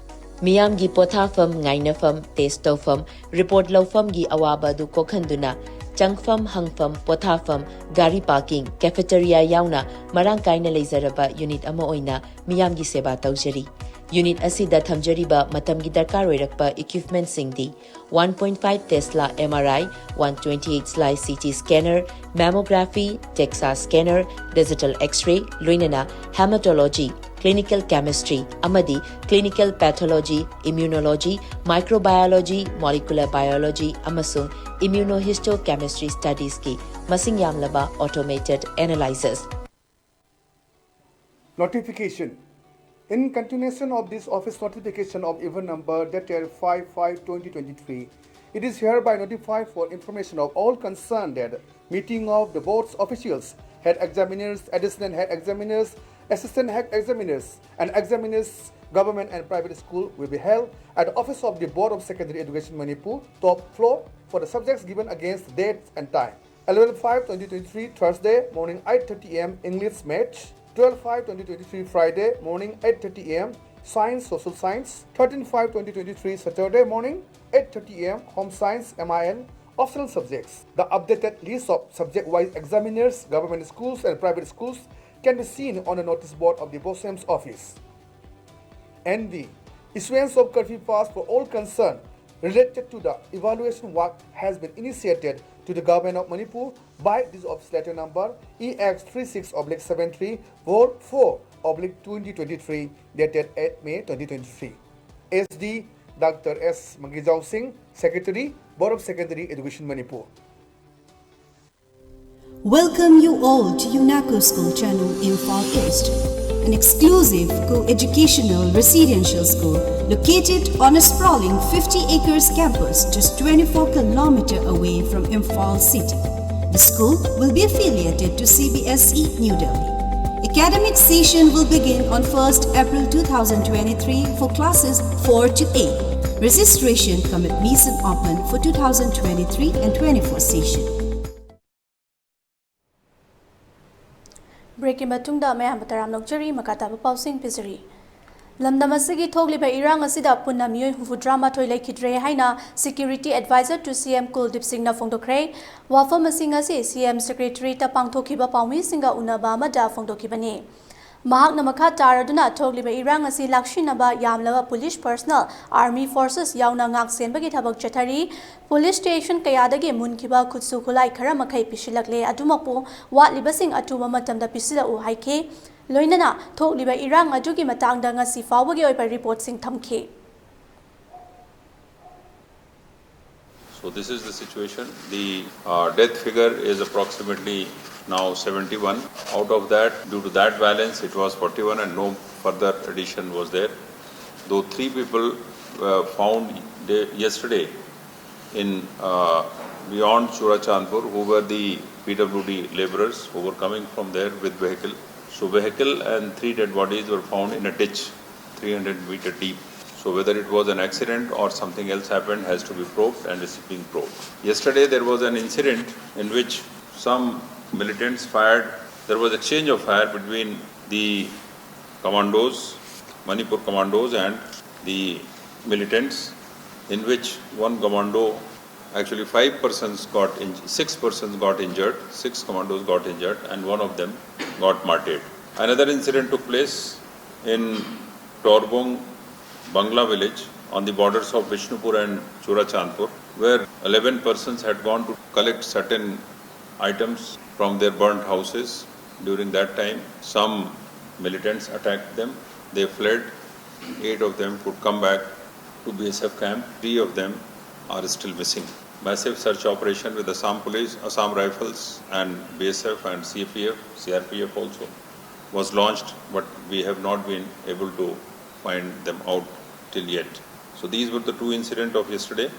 ꯃꯤꯌꯥꯝꯒꯤ ꯄꯣꯊꯥꯐꯝ, ꯉꯥꯏꯅꯐꯝ, ꯇꯦꯁ ꯇꯧꯐꯝ, ꯔꯤꯄꯣꯔꯠ ꯂꯧꯐꯝꯒꯤ ꯑꯋꯥꯕ ꯑꯗꯨ ꯀꯣꯛꯍꯟꯗꯨꯅ ꯆꯪꯐꯝ, ꯍꯪꯐꯝ, ꯄꯣꯊꯥꯐꯝ, ꯒꯥꯔꯤ ꯄꯥꯔꯀꯤꯡ, ꯀꯦꯐꯦꯇꯦꯔꯤꯌꯥ ꯌꯥꯎꯅ ꯃꯔꯥꯡ ꯀꯥꯏꯅ ꯂꯩꯖꯔꯕ ꯌꯨꯅꯤꯠ ꯑꯃ ꯑꯣꯏꯅ ꯃꯤꯌꯥꯝꯒꯤ ꯁꯦꯕꯥ ꯇꯧꯖꯔꯤ꯫ ꯌꯨꯅꯤꯠ ꯑꯁꯤꯗ ꯊꯝꯖꯔꯤꯕ ꯃꯇꯝꯒꯤ ꯗꯔꯀꯥꯔ ꯑꯣꯏꯔꯛꯄ ꯏꯀ꯭ꯋꯤꯞꯃꯦꯟꯠꯁꯤꯡꯗꯤ one point five Tesla M R I, one twenty-eight slice C T scanner, mammography, DEXA scanner, digital X-ray, ꯂꯣꯏꯅꯅ hematology, clinical chemistry ꯑꯃꯗꯤ clinical pathology, immunology, microbiology, molecular biology ꯑꯃꯁꯨꯡ immunohistochemistry studies ꯀꯤ ꯃꯁꯤꯡ ꯌꯥꯝꯂꯕ automated analyzers꯫ Notification. In continuation of this office notification of even number dated five five twenty twenty-three, it is hereby notified for information of all concerned that meeting of the board's officials, head examiners, additional head examiners, assistant head examiners, and examiners, government and private school will be held at the office of the Board of Secondary Education Manipur, top floor, for the subjects given against dates and time. Eleven five twenty twenty-three, Thursday, morning eight thirty A M, English, Maths. Twelve five twenty twenty-three, Friday, morning eight thirty A M, Science, Social Science. Thirteen five twenty twenty-three, Saturday, morning eight thirty A M, Home Science, M I L, optional subjects. The updated list of subject-wise examiners, government schools and private schools can be seen on the notice board of the BOSEM's office. N V, issuance of curfew pass for all concerned related to the evaluation work has been initiated to the Government of Manipur by this office letter number E X three six oblique seven three four four oblique twenty twenty-three, dated eighth May twenty twenty-three. S D Doctor S Mangijao Singh, Secretary, Board of Secondary Education, Manipur. Welcome you all to UNACO School Channel, Imphal East, an exclusive co-educational residential school located on a sprawling fifty acres campus just twenty-four kilometer away from Imphal city. The school will be affiliated to C B S E New Delhi. Academic session will begin on first April two thousand twenty-three for classes four to eight. Registration cum admission open for two thousand twenty-three and twenty-four session. ꯕ꯭ꯔꯦꯛꯀꯤ ꯃꯇꯨꯡꯗ ꯃꯌꯥꯝꯕꯨ ꯇꯔꯥꯝꯅ ꯑꯣꯛꯆꯔꯤ꯫ ꯃꯈꯥ ꯇꯥꯕ ꯄꯥꯎꯁꯤꯡ ꯄꯤꯖꯔꯤ꯫ ꯂꯝꯗꯝ ꯑꯁꯤꯒꯤ ꯊꯣꯛꯂꯤꯕ ꯏꯔꯥꯡ ꯑꯁꯤꯗ ꯄꯨꯟꯅ ꯃꯤꯑꯣꯏ ꯍꯨꯝꯐꯨꯇꯔꯥ ꯃꯥꯊꯣꯏ ꯂꯩꯈꯤꯗ꯭ꯔꯦ ꯍꯥꯏꯅ Security Advisor to C M ꯀꯨꯜꯗꯤꯞ ꯁꯤꯡꯅ ꯐꯣꯡꯗꯣꯛꯈ꯭ꯔꯦ꯫ ꯋꯥꯐꯝ ꯑꯁꯤ ꯉꯁꯤ C M Secretariatꯇ ꯄꯥꯡꯊꯣꯛꯈꯤꯕ ꯄꯥꯎꯃꯤꯁꯤꯡꯒ ꯎꯅꯕ ꯑꯃꯗ ꯐꯣꯡꯗꯣꯛꯈꯤꯕꯅꯤ꯫ ꯃꯍꯥꯛꯅ ꯃꯈꯥ ꯇꯥꯔꯗꯨꯅ ꯊꯣꯛꯂꯤꯕ ꯏꯔꯥꯡ ꯑꯁꯤ ꯂꯥꯛꯁꯤꯟꯅꯕ ꯌꯥꯝꯂꯕ police personnel, army forces ꯌꯥꯎꯅ ꯉꯥꯛ ꯁꯦꯟꯕꯒꯤ ꯊꯕꯛ ꯆꯠꯊꯔꯤ꯫ Police station ꯀꯌꯥꯗꯒꯤ ꯃꯨꯟꯈꯤꯕ ꯈꯨꯠꯁꯨ ꯈꯨꯠꯂꯥꯏ ꯈꯔ ꯃꯈꯩ ꯄꯤꯁꯤꯜꯂꯛꯂꯦ꯫ ꯑꯗꯨꯃꯛꯄꯨ ꯋꯥꯠꯂꯤꯕꯁꯤꯡ ꯑꯊꯨꯕ ꯃꯇꯝꯗ ꯄꯤꯁꯤꯜꯂꯛꯎ ꯍꯥꯏꯈꯤ꯫ ꯂꯣꯏꯅꯅ ꯊꯣꯛꯂꯤꯕ ꯏꯔꯥꯡ ꯑꯗꯨꯒꯤ ꯃꯇꯥꯡꯗ ꯉꯁꯤ ꯐꯥꯎꯕꯒꯤ ꯑꯣꯏꯕ reportꯁꯤꯡ ꯊꯝꯈꯤ꯫ So this is the situation. The uh, death figure is approximately now seventy-one. Out of that, due to that balance, it was forty-one and no further addition was there. Though three people were found day- yesterday in uh, beyond Churachandpur, who were the P W D laborers who were coming from there with vehicle. So vehicle and three dead bodies were found in a ditch three hundred meter deep. So whether it was an accident or something else happened has to be probed and is being probed. Yesterday there was an incident in which some militants fired, there was exchange of fire between the commandos, Manipur commandos and the militants, in which one commando, actually five persons got inj- six persons got injured, six commandos got injured, and one of them got martyred. Another incident took place in Torbung Bangla village, on the borders of Bishnupur and Churachandpur, where eleven persons had gone to collect certain items from their burnt houses. During that time, some militants attacked them. They fled. Eight of them could come back to B S F camp. Three of them are still missing. Massive search operation with Assam Police, Assam Rifles, and B S F and C P F, C R P F also was launched, but we have not been able to find them out till yet. So these were the two incidents of yesterday.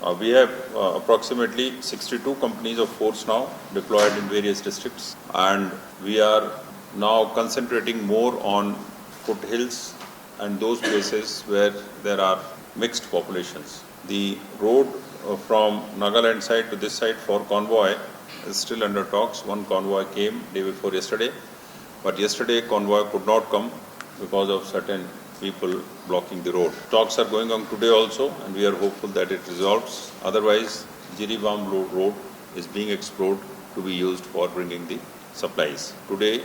Uh, we have uh, approximately sixty-two companies of force now deployed in various districts, and we are now concentrating more on foothills and those places where there are mixed populations. The road uh, from Nagaland side to this side for convoy is still under talks. One convoy came day before yesterday, but yesterday convoy could not come because of certain people blocking the road. Talks are going on today also, and we are hopeful that it resolves. Otherwise, Jiribam Lo-, road is being explored to be used for bringing the supplies. Today,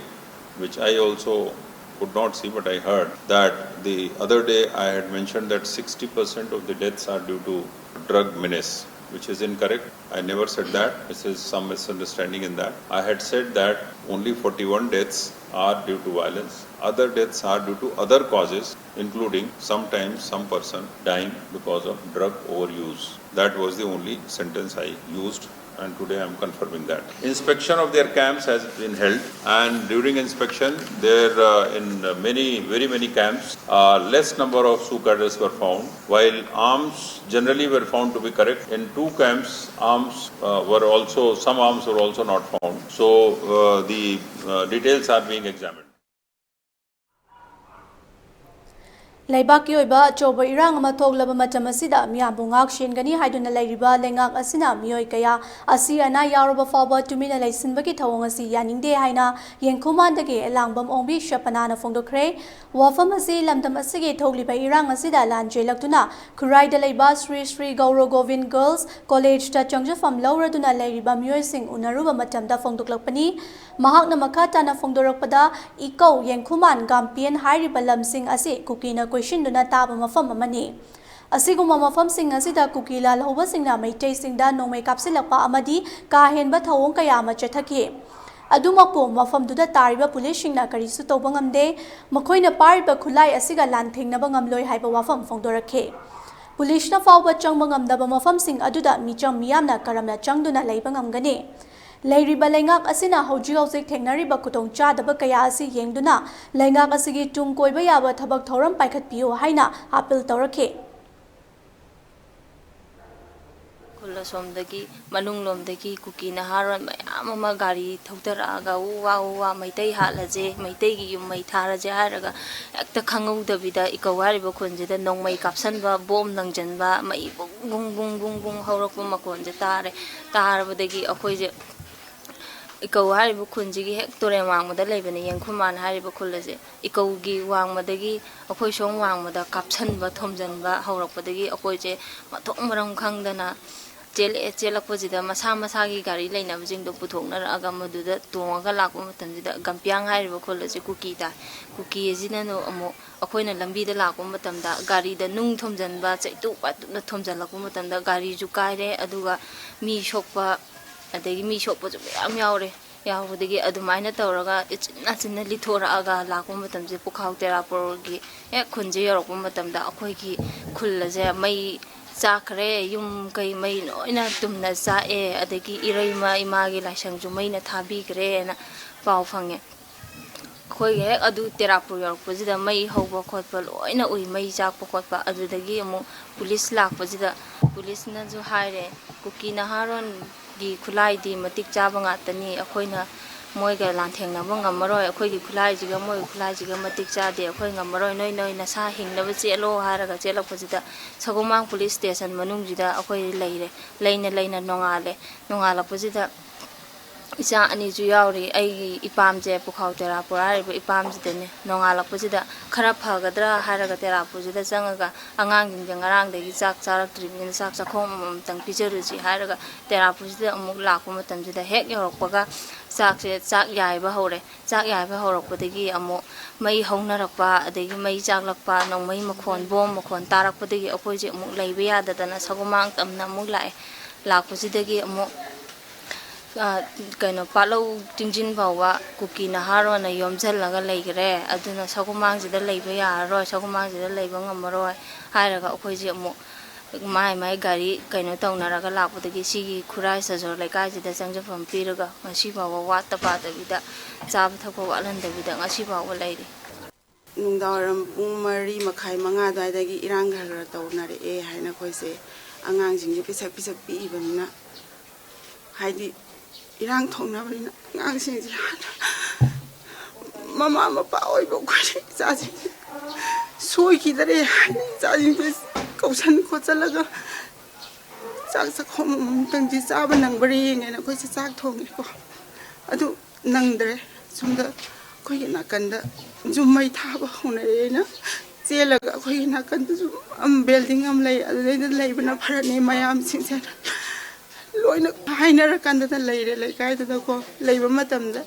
which I also could not see, but I heard that the other day I had mentioned that sixty percent of the deaths are due to drug menace, which is incorrect. I never said that. This is some misunderstanding in that. I had said that only forty-one deaths are due to violence. Other deaths are due to other causes, including sometimes some person dying because of drug overuse. That was the only sentence I used, and today I am confirming that. Inspection of their camps has been held, and during inspection, there uh, in many, very many camps, uh, less number of shoe cadres were found, while arms generally were found to be correct. In two camps, arms uh, were also, some arms were also not found. So uh, the uh, details are being examined. ꯂꯩꯕꯥꯛꯀꯤ ꯑꯣꯏꯕ ꯑꯆꯧꯕ ꯏꯔꯥꯡ ꯑꯃ ꯊꯣꯛꯂꯕ ꯃꯇꯝ ꯑꯁꯤꯗ ꯃꯤꯌꯥꯝꯕꯨ ꯉꯥꯛ ꯁꯦꯟꯒꯅꯤ ꯍꯥꯏꯗꯨꯅ ꯂꯩꯔꯤꯕ ꯂꯩꯉꯥꯛ ꯑꯁꯤꯅ ꯃꯤꯑꯣꯏ ꯀꯌꯥ ꯑꯁꯤ ꯑꯅꯥ ꯌꯥꯎꯔꯕ ꯐꯥꯎꯕ ꯇꯨꯃꯤꯟꯅ ꯂꯩꯁꯤꯟꯕꯒꯤ ꯊꯧꯑꯣꯡ ꯑꯁꯤ ꯌꯥꯅꯤꯡꯗꯦ ꯍꯥꯏꯅ ꯌꯦꯡꯈꯨꯃꯥꯟꯗꯒꯤ ꯂꯥꯡꯕꯝ ꯑꯣꯡꯕꯤ ꯁꯄꯅꯥꯅ ꯐꯣꯡꯗꯣꯛꯈ꯭ꯔꯦ꯫ ꯋꯥꯐꯝ ꯑꯁꯤ ꯂꯝꯗꯝ ꯑꯁꯤꯒꯤ ꯊꯣꯛꯂꯤꯕ ꯏꯔꯥꯡ ꯑꯁꯤꯗ ꯂꯥꯟ ꯆꯦꯜꯂꯛꯇꯨꯅ ꯈꯨꯔꯥꯏꯗ ꯂꯩꯕ ꯁ꯭ꯔꯤ ꯁ꯭ꯔꯤ ꯒꯧꯔꯣ ꯒꯣꯕꯤꯟ ꯒꯔꯜꯁ ꯀꯣꯂꯦꯖꯇ ꯆꯪꯖꯐꯝ ꯂꯧꯔꯗꯨꯅ ꯂꯩꯔꯤꯕ ꯃꯤꯑꯣꯏꯁꯤꯡ ꯎꯅꯔꯨꯕ ꯃꯇꯝꯗ ꯐꯣꯡꯗꯣꯛꯂꯛꯄꯅꯤ꯫ ꯃꯍꯥꯛꯅ ꯃꯈꯥ ꯇꯥꯅ ꯐꯣꯡꯗꯣꯔꯛꯄꯗ, ꯏꯀꯧ, ꯌꯦꯡꯈꯨꯃꯥꯟ, ꯒꯥꯝꯄꯤꯌꯟ ꯍꯥꯏꯔꯤꯕ ꯂꯝꯁꯤꯡ ꯑꯁꯤ ꯀꯨꯀꯤꯅ ꯀꯣꯏꯁꯤꯟꯗꯨꯅ ꯇꯥꯕ ꯃꯐꯝ ꯑꯃꯅꯤ꯫ ꯑꯁꯤꯒꯨꯝꯕ ꯃꯐꯝꯁꯤꯡ ꯑꯁꯤꯗ ꯀꯨꯀꯤ ꯂꯥꯜꯍꯧꯕꯁꯤꯡꯅ ꯃꯩꯇꯩꯁꯤꯡꯗ ꯅꯣꯡꯃꯩ ꯀꯥꯞꯁꯤꯜꯂꯛꯄ ꯑꯃꯗꯤ ꯀꯥ ꯍꯦꯟꯕ ꯊꯧꯑꯣꯡ ꯀꯌꯥ ꯑꯃ ꯆꯠꯊꯈꯤ꯫ ꯑꯗꯨꯃꯛꯄꯨ ꯃꯐꯝꯗꯨꯗ ꯇꯥꯔꯤꯕ ꯄꯨꯂꯤꯁꯁꯤꯡꯅ ꯀꯔꯤꯁꯨ ꯇꯧꯕ ꯉꯝꯗꯦ꯫ ꯃꯈꯣꯏꯅ ꯄꯥꯏꯔꯤꯕ ꯈꯨꯠꯂꯥꯏ ꯑꯁꯤꯒ ꯂꯥꯟꯊꯦꯡꯅꯕ ꯉꯝꯂꯣꯏ ꯍꯥꯏꯕ ꯋꯥꯐꯝ ꯐꯣꯡꯗꯣꯔꯛꯈꯤ꯫ ꯄꯨꯂꯤꯁꯅ ꯐꯥꯎꯕ ꯆꯪꯕ ꯉꯝꯗꯕ ꯃꯐꯝꯁꯤꯡ ꯑꯗꯨꯗ ꯃꯤꯆꯝ ꯃꯤꯌꯥꯝꯅ ꯀꯔꯝꯅ ꯆꯪꯗꯨꯅ ꯂꯩꯕ ꯉꯝꯒꯅꯤ? ꯂꯩꯔꯤꯕ ꯂꯩꯉꯥꯛ ꯑꯁꯤꯅ ꯍꯧꯖꯤꯛ ꯍꯧꯖꯤꯛ ꯊꯦꯡꯅꯔꯤꯕ ꯈꯨꯗꯣꯡꯆꯥꯗꯕ ꯀꯌꯥ ꯑꯁꯤ ꯌꯦꯡꯗꯨꯅ ꯂꯩꯉꯥꯛ ꯑꯁꯤꯒꯤ ꯇꯨꯡ ꯀꯣꯏꯕ ꯌꯥꯕ ꯊꯕꯛ ꯊꯧꯔꯝ ꯄꯥꯏꯈꯠꯄꯤꯌꯨ ꯍꯥꯏꯅ ꯑꯥꯄꯤꯜ ꯇꯧꯔꯛꯈꯤ꯫ ꯈꯨꯜ ꯑꯁꯣꯝꯗꯒꯤ, ꯃꯅꯨꯡꯂꯣꯝꯗꯒꯤ ꯀꯨꯀꯤ ꯅꯍꯥꯔꯣꯜ ꯃꯌꯥꯝ ꯑꯃ ꯒꯥꯔꯤ ꯊꯧꯗꯔꯛꯑꯒ ꯎ ꯋꯥ, ꯎ ꯋꯥ, ꯃꯩꯇꯩ ꯍꯥꯠꯂꯁꯦ, ꯃꯩꯇꯩꯒꯤ ꯌꯨꯝ ꯃꯩ ꯊꯥꯔꯁꯦ ꯍꯥꯏꯔꯒ ꯍꯦꯛꯇ ꯈꯪꯍꯧꯗꯕꯤꯗ ꯏꯀꯧ ꯍꯥꯏꯔꯤꯕ ꯈꯨꯟꯁꯤꯗ ꯅꯣꯡꯃꯩ ꯀꯥꯞꯁꯟꯕ, ꯕꯣꯝ ꯂꯪꯁꯤꯟꯕ, ꯃꯩ ꯕꯨꯡ ꯕꯨꯡ ꯕꯨꯡ ꯕꯨꯡ ꯕꯨꯡ ꯍꯧꯔꯛꯄ ꯃꯈꯣꯟꯁꯦ ꯇꯥꯔꯦ꯫ ꯇꯥꯔꯕꯗꯒꯤ ꯑꯩꯈꯣꯏꯁꯦ ꯏꯀꯧ ꯍꯥꯏꯔꯤꯕ ꯈꯨꯟꯁꯤꯒꯤ ꯍꯦꯛ ꯇꯨꯔꯦꯜ ꯋꯥꯡꯃꯗ ꯂꯩꯕꯅꯦ, ꯌꯦꯡꯈꯨꯃꯥꯟ ꯍꯥꯏꯔꯤꯕ ꯈꯨꯜ ꯑꯁꯦ꯫ ꯏꯀꯧꯒꯤ ꯋꯥꯡꯃꯗꯒꯤ ꯑꯩꯈꯣꯏ ꯁꯣꯝ ꯋꯥꯡꯃꯗ ꯀꯥꯞꯁꯟꯕ, ꯊꯣꯝꯖꯤꯟꯕ ꯍꯧꯔꯛꯄꯗꯒꯤ ꯑꯩꯈꯣꯏꯁꯦ ꯃꯊꯣꯡ ꯃꯔꯝ ꯈꯪꯗꯅ ꯆꯦꯜꯂꯛꯑꯦ꯫ ꯆꯦꯜꯂꯛꯄꯁꯤꯗ ꯃꯁꯥ ꯃꯁꯥꯒꯤ ꯒꯥꯔꯤ ꯂꯩꯅꯕꯁꯤꯡꯗꯣ ꯄꯨꯊꯣꯛꯅꯔꯛꯑꯒ ꯃꯗꯨꯗ ꯇꯣꯡꯉꯒ ꯂꯥꯛꯄ ꯃꯇꯝꯁꯤꯗ ꯒꯝꯄꯤꯌꯥꯡ ꯍꯥꯏꯔꯤꯕ ꯈꯨꯜ ꯑꯁꯤ ꯀꯨꯀꯤ ꯇꯥꯏ꯫ ꯀꯨꯀꯤ ꯑꯁꯤꯅ ꯑꯃꯨꯛ ꯑꯩꯈꯣꯏꯅ ꯂꯝꯕꯤꯗ ꯂꯥꯛꯄ ꯃꯇꯝꯗ ꯒꯥꯔꯤꯗ ꯅꯨꯡ ꯊꯣꯝꯖꯤꯟꯕ, ꯆꯩꯇꯨꯞ ꯄꯥꯏꯇꯨꯞꯅ ꯊꯣꯝꯖꯤꯜꯂꯛꯄ ꯃꯇꯝꯗ ꯒꯥꯔꯤꯁꯨ ꯀꯥꯏꯔꯦ, ꯑꯗꯨꯒ ꯃꯤ ꯁꯣꯛꯄ, ꯑꯗꯒꯤ ꯃꯤ ꯁꯣꯛꯄꯁꯨ ꯃꯌꯥꯝ ꯌꯥꯎꯔꯦ꯫ ꯌꯥꯎꯕꯗꯒꯤ ꯑꯗꯨꯃꯥꯏꯅ ꯇꯧꯔꯒ ꯏꯆꯤꯟ ꯅꯥꯆꯤꯟꯅ ꯂꯤꯊꯣꯔꯛꯑꯒ ꯂꯥꯛꯄ ꯃꯇꯝꯁꯦ, ꯄꯨꯈꯥꯎ ꯇꯦꯔꯥꯄꯨꯔꯒꯤ ꯍꯦꯛ ꯈꯨꯟꯁꯦ ꯌꯧꯔꯛꯄ ꯃꯇꯝꯗ ꯑꯩꯈꯣꯏꯒꯤ ꯈꯨꯜ ꯑꯁꯦ ꯃꯩ ꯆꯥꯛꯈ꯭ꯔꯦ, ꯌꯨꯝ ꯀꯩ ꯃꯩ ꯂꯣꯏꯅ ꯇꯨꯝꯅ ꯆꯥꯛꯑꯦ, ꯑꯗꯒꯤ ꯏꯔꯩꯃ ꯏꯃꯥꯒꯤ ꯂꯥꯏꯁꯪꯁꯨ ꯃꯩꯅ ꯊꯥꯕꯤꯈ꯭ꯔꯦꯅ ꯄꯥꯎ ꯐꯪꯉꯦ꯫ ꯑꯩꯈꯣꯏꯒꯤ ꯍꯦꯛ ꯑꯗꯨ ꯇꯦꯔꯥꯄꯨꯔ ꯌꯧꯔꯛꯄꯁꯤꯗ ꯃꯩ ꯍꯧꯕ ꯈꯣꯠꯄ ꯂꯣꯏꯅ ꯎꯏ, ꯃꯩ ꯆꯥꯛꯄ ꯈꯣꯠꯄ꯫ ꯑꯗꯨꯗꯒꯤ ꯑꯃꯨꯛ ꯄꯨꯂꯤꯁ ꯂꯥꯛꯄꯁꯤꯗ ꯄꯨꯂꯤꯁꯅꯁꯨ ꯍꯥꯏꯔꯦ, "ꯀꯨꯀꯤ ꯅꯍꯥꯔꯣꯟꯒꯤ ꯈꯨꯠꯂꯥꯏꯗꯤ ꯃꯇꯤꯛ ꯆꯥꯕ ꯉꯥꯛꯇꯅꯤ, ꯑꯩꯈꯣꯏꯅ ꯃꯣꯏꯒ ꯂꯥꯟꯊꯦꯡꯅꯕ ꯉꯝꯃꯔꯣꯏ, ꯑꯩꯈꯣꯏꯒꯤ ꯈꯨꯠꯂꯥꯏꯁꯤꯒ ꯃꯣꯏꯒꯤ ꯈꯨꯠꯂꯥꯏꯁꯤꯒ ꯃꯇꯤꯛ ꯆꯥꯗꯦ, ꯑꯩꯈꯣꯏ ꯉꯝꯃꯔꯣꯏ, ꯅꯣꯏ ꯅꯣꯏ ꯅꯁꯥ ꯍꯤꯡꯅꯕ ꯆꯦꯜꯂꯣ" ꯍꯥꯏꯔꯒ ꯆꯦꯜꯂꯛꯄꯁꯤꯗ ꯁꯒꯣꯜꯕꯟ ꯄꯨꯂꯤꯁ ꯁ꯭ꯇꯦꯁꯟ ꯃꯅꯨꯡꯁꯤꯗ ꯑꯩꯈꯣꯏ ꯂꯩꯔꯦ꯫ ꯂꯩꯅ ꯂꯩꯅ ꯅꯣꯡꯉꯥꯜꯂꯦ꯫ ꯅꯣꯡꯉꯥꯜꯂꯛꯄꯁꯤꯗ ꯏꯆꯥ ꯑꯅꯤꯁꯨ ꯌꯥꯎꯔꯤ꯫ ꯑꯩꯒꯤ ꯏꯄꯥꯝꯁꯦ ꯄꯨꯈꯥꯎ ꯇꯦꯔꯥꯄꯨꯔ ꯍꯥꯏꯔꯤꯕ ꯏꯄꯥꯝꯁꯤꯗꯅꯦ꯫ ꯅꯣꯡꯉꯥꯜꯂꯛꯄꯁꯤꯗ ꯈꯔ ꯐꯒꯗ꯭ꯔꯥ ꯍꯥꯏꯔꯒ ꯇꯦꯔꯥꯄꯨꯔꯁꯤꯗ ꯆꯪꯉꯒ ꯑꯉꯥꯡꯁꯤꯡꯁꯦ ꯉꯔꯥꯡꯗꯒꯤ ꯆꯥꯛ ꯆꯥꯔꯛꯇ꯭ꯔꯤꯕꯅꯤꯅ ꯆꯥꯛ ꯆꯥꯛꯈꯣꯝ ꯑꯃꯃꯝꯇꯪ ꯄꯤꯖꯔꯨꯁꯤ ꯍꯥꯏꯔꯒ ꯇꯦꯔꯥꯄꯨꯔꯁꯤꯗ ꯑꯃꯨꯛ ꯂꯥꯛꯄ ꯃꯇꯝꯁꯤꯗ ꯍꯦꯛ ꯌꯧꯔꯛꯄꯒ ꯆꯥꯛꯁꯦ, ꯆꯥꯛ ꯌꯥꯏꯕ ꯍꯧꯔꯦ꯫ ꯆꯥꯛ ꯌꯥꯏꯕ ꯍꯧꯔꯛꯄꯗꯒꯤ ꯑꯃꯨꯛ ꯃꯩ ꯍꯧꯅꯔꯛꯄ, ꯑꯗꯒꯤ ꯃꯩ ꯆꯥꯛꯂꯛꯄ, ꯅꯣꯡꯃꯩ ꯃꯈꯣꯟ, ꯕꯣꯝ ꯃꯈꯣꯟ ꯇꯥꯔꯛꯄꯗꯒꯤ ꯑꯩꯈꯣꯏꯁꯦ ꯑꯃꯨꯛ ꯂꯩꯕ ꯌꯥꯗꯗꯅ ꯁꯒꯣꯃꯥꯡ ꯇꯝꯅ ꯑꯃꯨꯛ ꯂꯥꯛꯑꯦ꯫ ꯂꯥꯛꯄꯁꯤꯗꯒꯤ ꯑꯃꯨꯛ, ꯑ, ꯀꯩꯅꯣ, ꯄꯥꯠꯂꯧ ꯇꯤꯡꯖꯤꯟ ꯐꯥꯎꯕ ꯀꯨꯀꯤ ꯅꯍꯥꯔꯣꯟꯅ ꯌꯣꯝꯁꯤꯜꯂꯒ ꯂꯩꯈ꯭ꯔꯦ꯫ ꯑꯗꯨꯅ ꯁꯒꯣꯃꯥꯡꯁꯤꯗ ꯂꯩꯕ ꯌꯥꯔꯔꯣꯏ, ꯁꯒꯣꯃꯥꯡꯁꯤꯗ ꯂꯩꯕ ꯉꯝꯃꯔꯣꯏ ꯍꯥꯏꯔꯒ ꯑꯩꯈꯣꯏꯁꯦ ꯑꯃꯨꯛ ꯃꯥꯏ ꯃꯥꯏ ꯒꯥꯔꯤ ꯀꯩꯅꯣ ꯇꯧꯅꯔꯒ ꯂꯥꯛꯄꯗꯒꯤ ꯁꯤꯒꯤ ꯈꯨꯔꯥꯏ ꯁꯖꯣꯔ ꯂꯩꯀꯥꯏꯁꯤꯗ ꯆꯪꯖꯐꯝ ꯄꯤꯔꯒ ꯉꯁꯤ ꯐꯥꯎꯕ ꯋꯥꯠꯇ ꯄꯥꯗꯕꯤꯗ, ꯆꯥꯕ ꯊꯛꯄ ꯋꯥꯠꯍꯟꯗꯕꯤꯗ ꯉꯁꯤ ꯐꯥꯎꯕ ꯂꯩꯔꯤ꯫ ꯅꯨꯡꯗꯥꯡꯋꯥꯏꯔꯝ ꯄꯨꯡ ꯃꯔꯤ ꯃꯈꯥꯏ, ꯃꯉꯥ ꯑꯗꯨꯋꯥꯏꯗꯒꯤ ꯏꯔꯥꯡ ꯈꯔ ꯈꯔ ꯇꯧꯅꯔꯛꯑꯦ ꯍꯥꯏꯅ ꯑꯩꯈꯣꯏꯁꯦ ꯑꯉꯥꯡꯁꯤꯡꯁꯦ ꯄꯤꯁꯛ ꯄꯤꯁꯛ ꯄꯤꯛꯏꯕꯅꯤꯅ, ꯍꯥꯏꯗꯤ ꯏꯔꯥꯡ ꯊꯣꯛꯅꯕꯅꯤꯅ ꯑꯉꯥꯡꯁꯤꯡꯁꯦ ꯍꯥꯟꯅ ꯃꯃꯥ ꯃꯄꯥ ꯑꯣꯏꯕ ꯑꯩꯈꯣꯏꯅ ꯏꯆꯥꯁꯤꯡꯁꯦ ꯁꯣꯏꯈꯤꯗꯔꯦ ꯍꯥꯏꯅ ꯏꯆꯥꯁꯤꯡꯁꯦ ꯀꯧꯁꯟ ꯈꯣꯠꯆꯜꯂꯒ ꯆꯥꯛ ꯆꯥꯛꯈꯣꯝ ꯑꯃꯃꯝꯇꯪꯗꯤ ꯆꯥꯕ ꯅꯪꯕ꯭ꯔꯥ ꯌꯦꯡꯒꯦꯅ ꯑꯩꯈꯣꯏꯁꯦ ꯆꯥꯛ ꯊꯣꯡꯉꯦꯀꯣ꯫ ꯑꯗꯨ ꯅꯪꯗ꯭ꯔꯦ꯫ ꯁꯣꯝꯗ ꯑꯩꯈꯣꯏꯒꯤ ꯅꯥꯀꯟꯗ ꯌꯨꯝ ꯃꯩ ꯊꯥꯕ ꯍꯧꯅꯔꯦꯅ ꯆꯦꯜꯂꯒ ꯑꯩꯈꯣꯏꯒꯤ ꯅꯥꯀꯟꯗꯁꯨ ꯑꯃ building ꯑꯃ ꯂꯩ, ꯑꯗꯨꯗꯩꯗ ꯂꯩꯕꯅ ꯐꯔꯅꯤ ꯃꯌꯥꯝꯁꯤꯡꯁꯦ ꯂꯣꯏꯅ ꯍꯥꯏꯅꯔꯀꯥꯟꯗꯗ ꯂꯩꯔꯦ ꯂꯩꯀꯥꯏꯗꯨꯗꯀꯣ꯫ ꯂꯩꯕ ꯃꯇꯝꯗ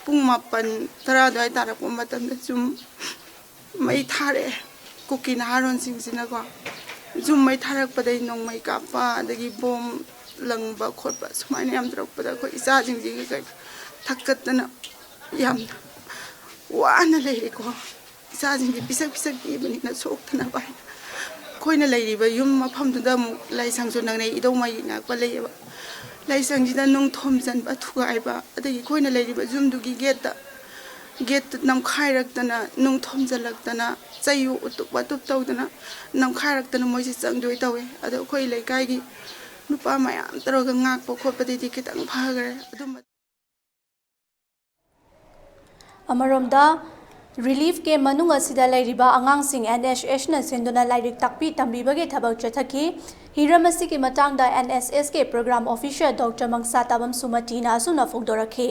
ꯄꯨꯡ ꯃꯥꯄꯟ, ꯇꯔꯥ ꯑꯗꯨꯋꯥꯏ ꯇꯥꯔꯛꯄ ꯃꯇꯝꯗ ꯁꯨꯝ ꯃꯩ ꯊꯥꯔꯛꯑꯦ꯫ ꯀꯨꯀꯤ ꯅꯍꯥꯔꯣꯟꯁꯤꯡꯁꯤꯅꯀꯣ ꯌꯨꯝ ꯃꯩ ꯊꯥꯔꯛꯄꯗꯒꯤ ꯅꯣꯡꯃꯩ ꯀꯥꯞꯄ, ꯑꯗꯒꯤ ꯕꯣꯝ ꯂꯪꯕ ꯈꯣꯠꯄ ꯁꯨꯃꯥꯏꯅ ꯌꯥꯝ ꯇꯧꯔꯛꯄꯗ ꯑꯩꯈꯣꯏ ꯏꯆꯥꯁꯤꯡꯁꯤꯒꯤ ꯀꯩ ꯊꯛꯀꯠꯇꯅ ꯌꯥꯝꯅ ꯋꯥꯅ ꯂꯩꯔꯦꯀꯣ꯫ ꯏꯆꯥꯁꯤꯡꯁꯤ ꯄꯤꯁꯛ ꯄꯤꯁꯛ ꯄꯤꯕꯅꯤꯅ ꯁꯣꯛꯇꯅꯕ ꯍꯥꯏꯅ꯫ ꯑꯩꯈꯣꯏꯅ ꯂꯩꯔꯤꯕ ꯌꯨꯝ ꯃꯐꯝꯗꯨꯗ ꯑꯃꯨꯛ ꯂꯥꯏꯁꯪꯁꯨ ꯅꯛꯅꯩ, ꯏꯙꯧ ꯃꯥꯏꯕꯤ ꯉꯥꯛꯄ ꯂꯩꯌꯦꯕ꯫ ꯂꯥꯏꯁꯪꯁꯤꯗ ꯅꯨꯡ ꯊꯣꯝꯖꯤꯟꯕ ꯊꯨꯒꯥꯏꯕ, ꯑꯗꯒꯤ ꯑꯩꯈꯣꯏꯅ ꯂꯩꯔꯤꯕ ꯌꯨꯝꯗꯨꯒꯤ ꯒꯦꯠꯇ, ꯒꯦꯠꯇ ꯅꯝꯈꯥꯏꯔꯛꯇꯅ, ꯅꯨꯡ ꯊꯣꯝꯖꯤꯜꯂꯛꯇꯅ, ꯆꯩ ꯎꯇꯨꯞ ꯋꯥꯇꯨꯞ ꯇꯧꯗꯅ ꯅꯝꯈꯥꯏꯔꯛꯇꯅ ꯃꯣꯏꯁꯦ ꯆꯪꯗꯣꯏ ꯇꯧꯋꯦ꯫ ꯑꯗꯣ ꯑꯩꯈꯣꯏ ꯂꯩꯀꯥꯏꯒꯤ ꯅꯨꯄꯥ ꯃꯌꯥꯝ ꯇꯧꯔꯒ ꯉꯥꯛꯄ ꯈꯣꯠꯄꯗꯩꯗꯤ ꯈꯤꯇꯪ ꯐꯈ꯭ꯔꯦ꯫ ꯑꯗꯨꯝꯕ ꯑꯃꯔꯣꯝꯗ ꯔꯤꯂꯤꯐ ꯀꯦꯝ ꯃꯅꯨꯡ ꯑꯁꯤꯗ ꯂꯩꯔꯤꯕ ꯑꯉꯥꯡꯁꯤꯡ ꯑꯦꯟ ꯑꯦꯁ ꯑꯦꯁꯅ ꯁꯤꯟꯗꯨꯅ ꯂꯥꯏꯔꯤꯛ ꯇꯥꯛꯄꯤ ꯇꯝꯕꯤꯕꯒꯤ ꯊꯕꯛ ꯆꯠꯊꯈꯤ꯫ ꯍꯤꯔꯝ ꯑꯁꯤꯒꯤ ꯃꯇꯥꯡꯗ ꯑꯦꯟ ꯑꯦꯁ ꯑꯦꯁꯀꯤ ꯄ꯭ꯔꯣꯒ꯭ꯔꯥꯝ ꯑꯣꯐꯤꯁꯔ ꯗꯣꯛꯇꯔ ꯃꯪꯁꯥꯇꯥꯕꯝ ꯁꯨꯃꯇꯤꯅ ꯑꯁꯨꯝꯅ ꯐꯣꯡꯗꯣꯔꯛꯈꯤ꯫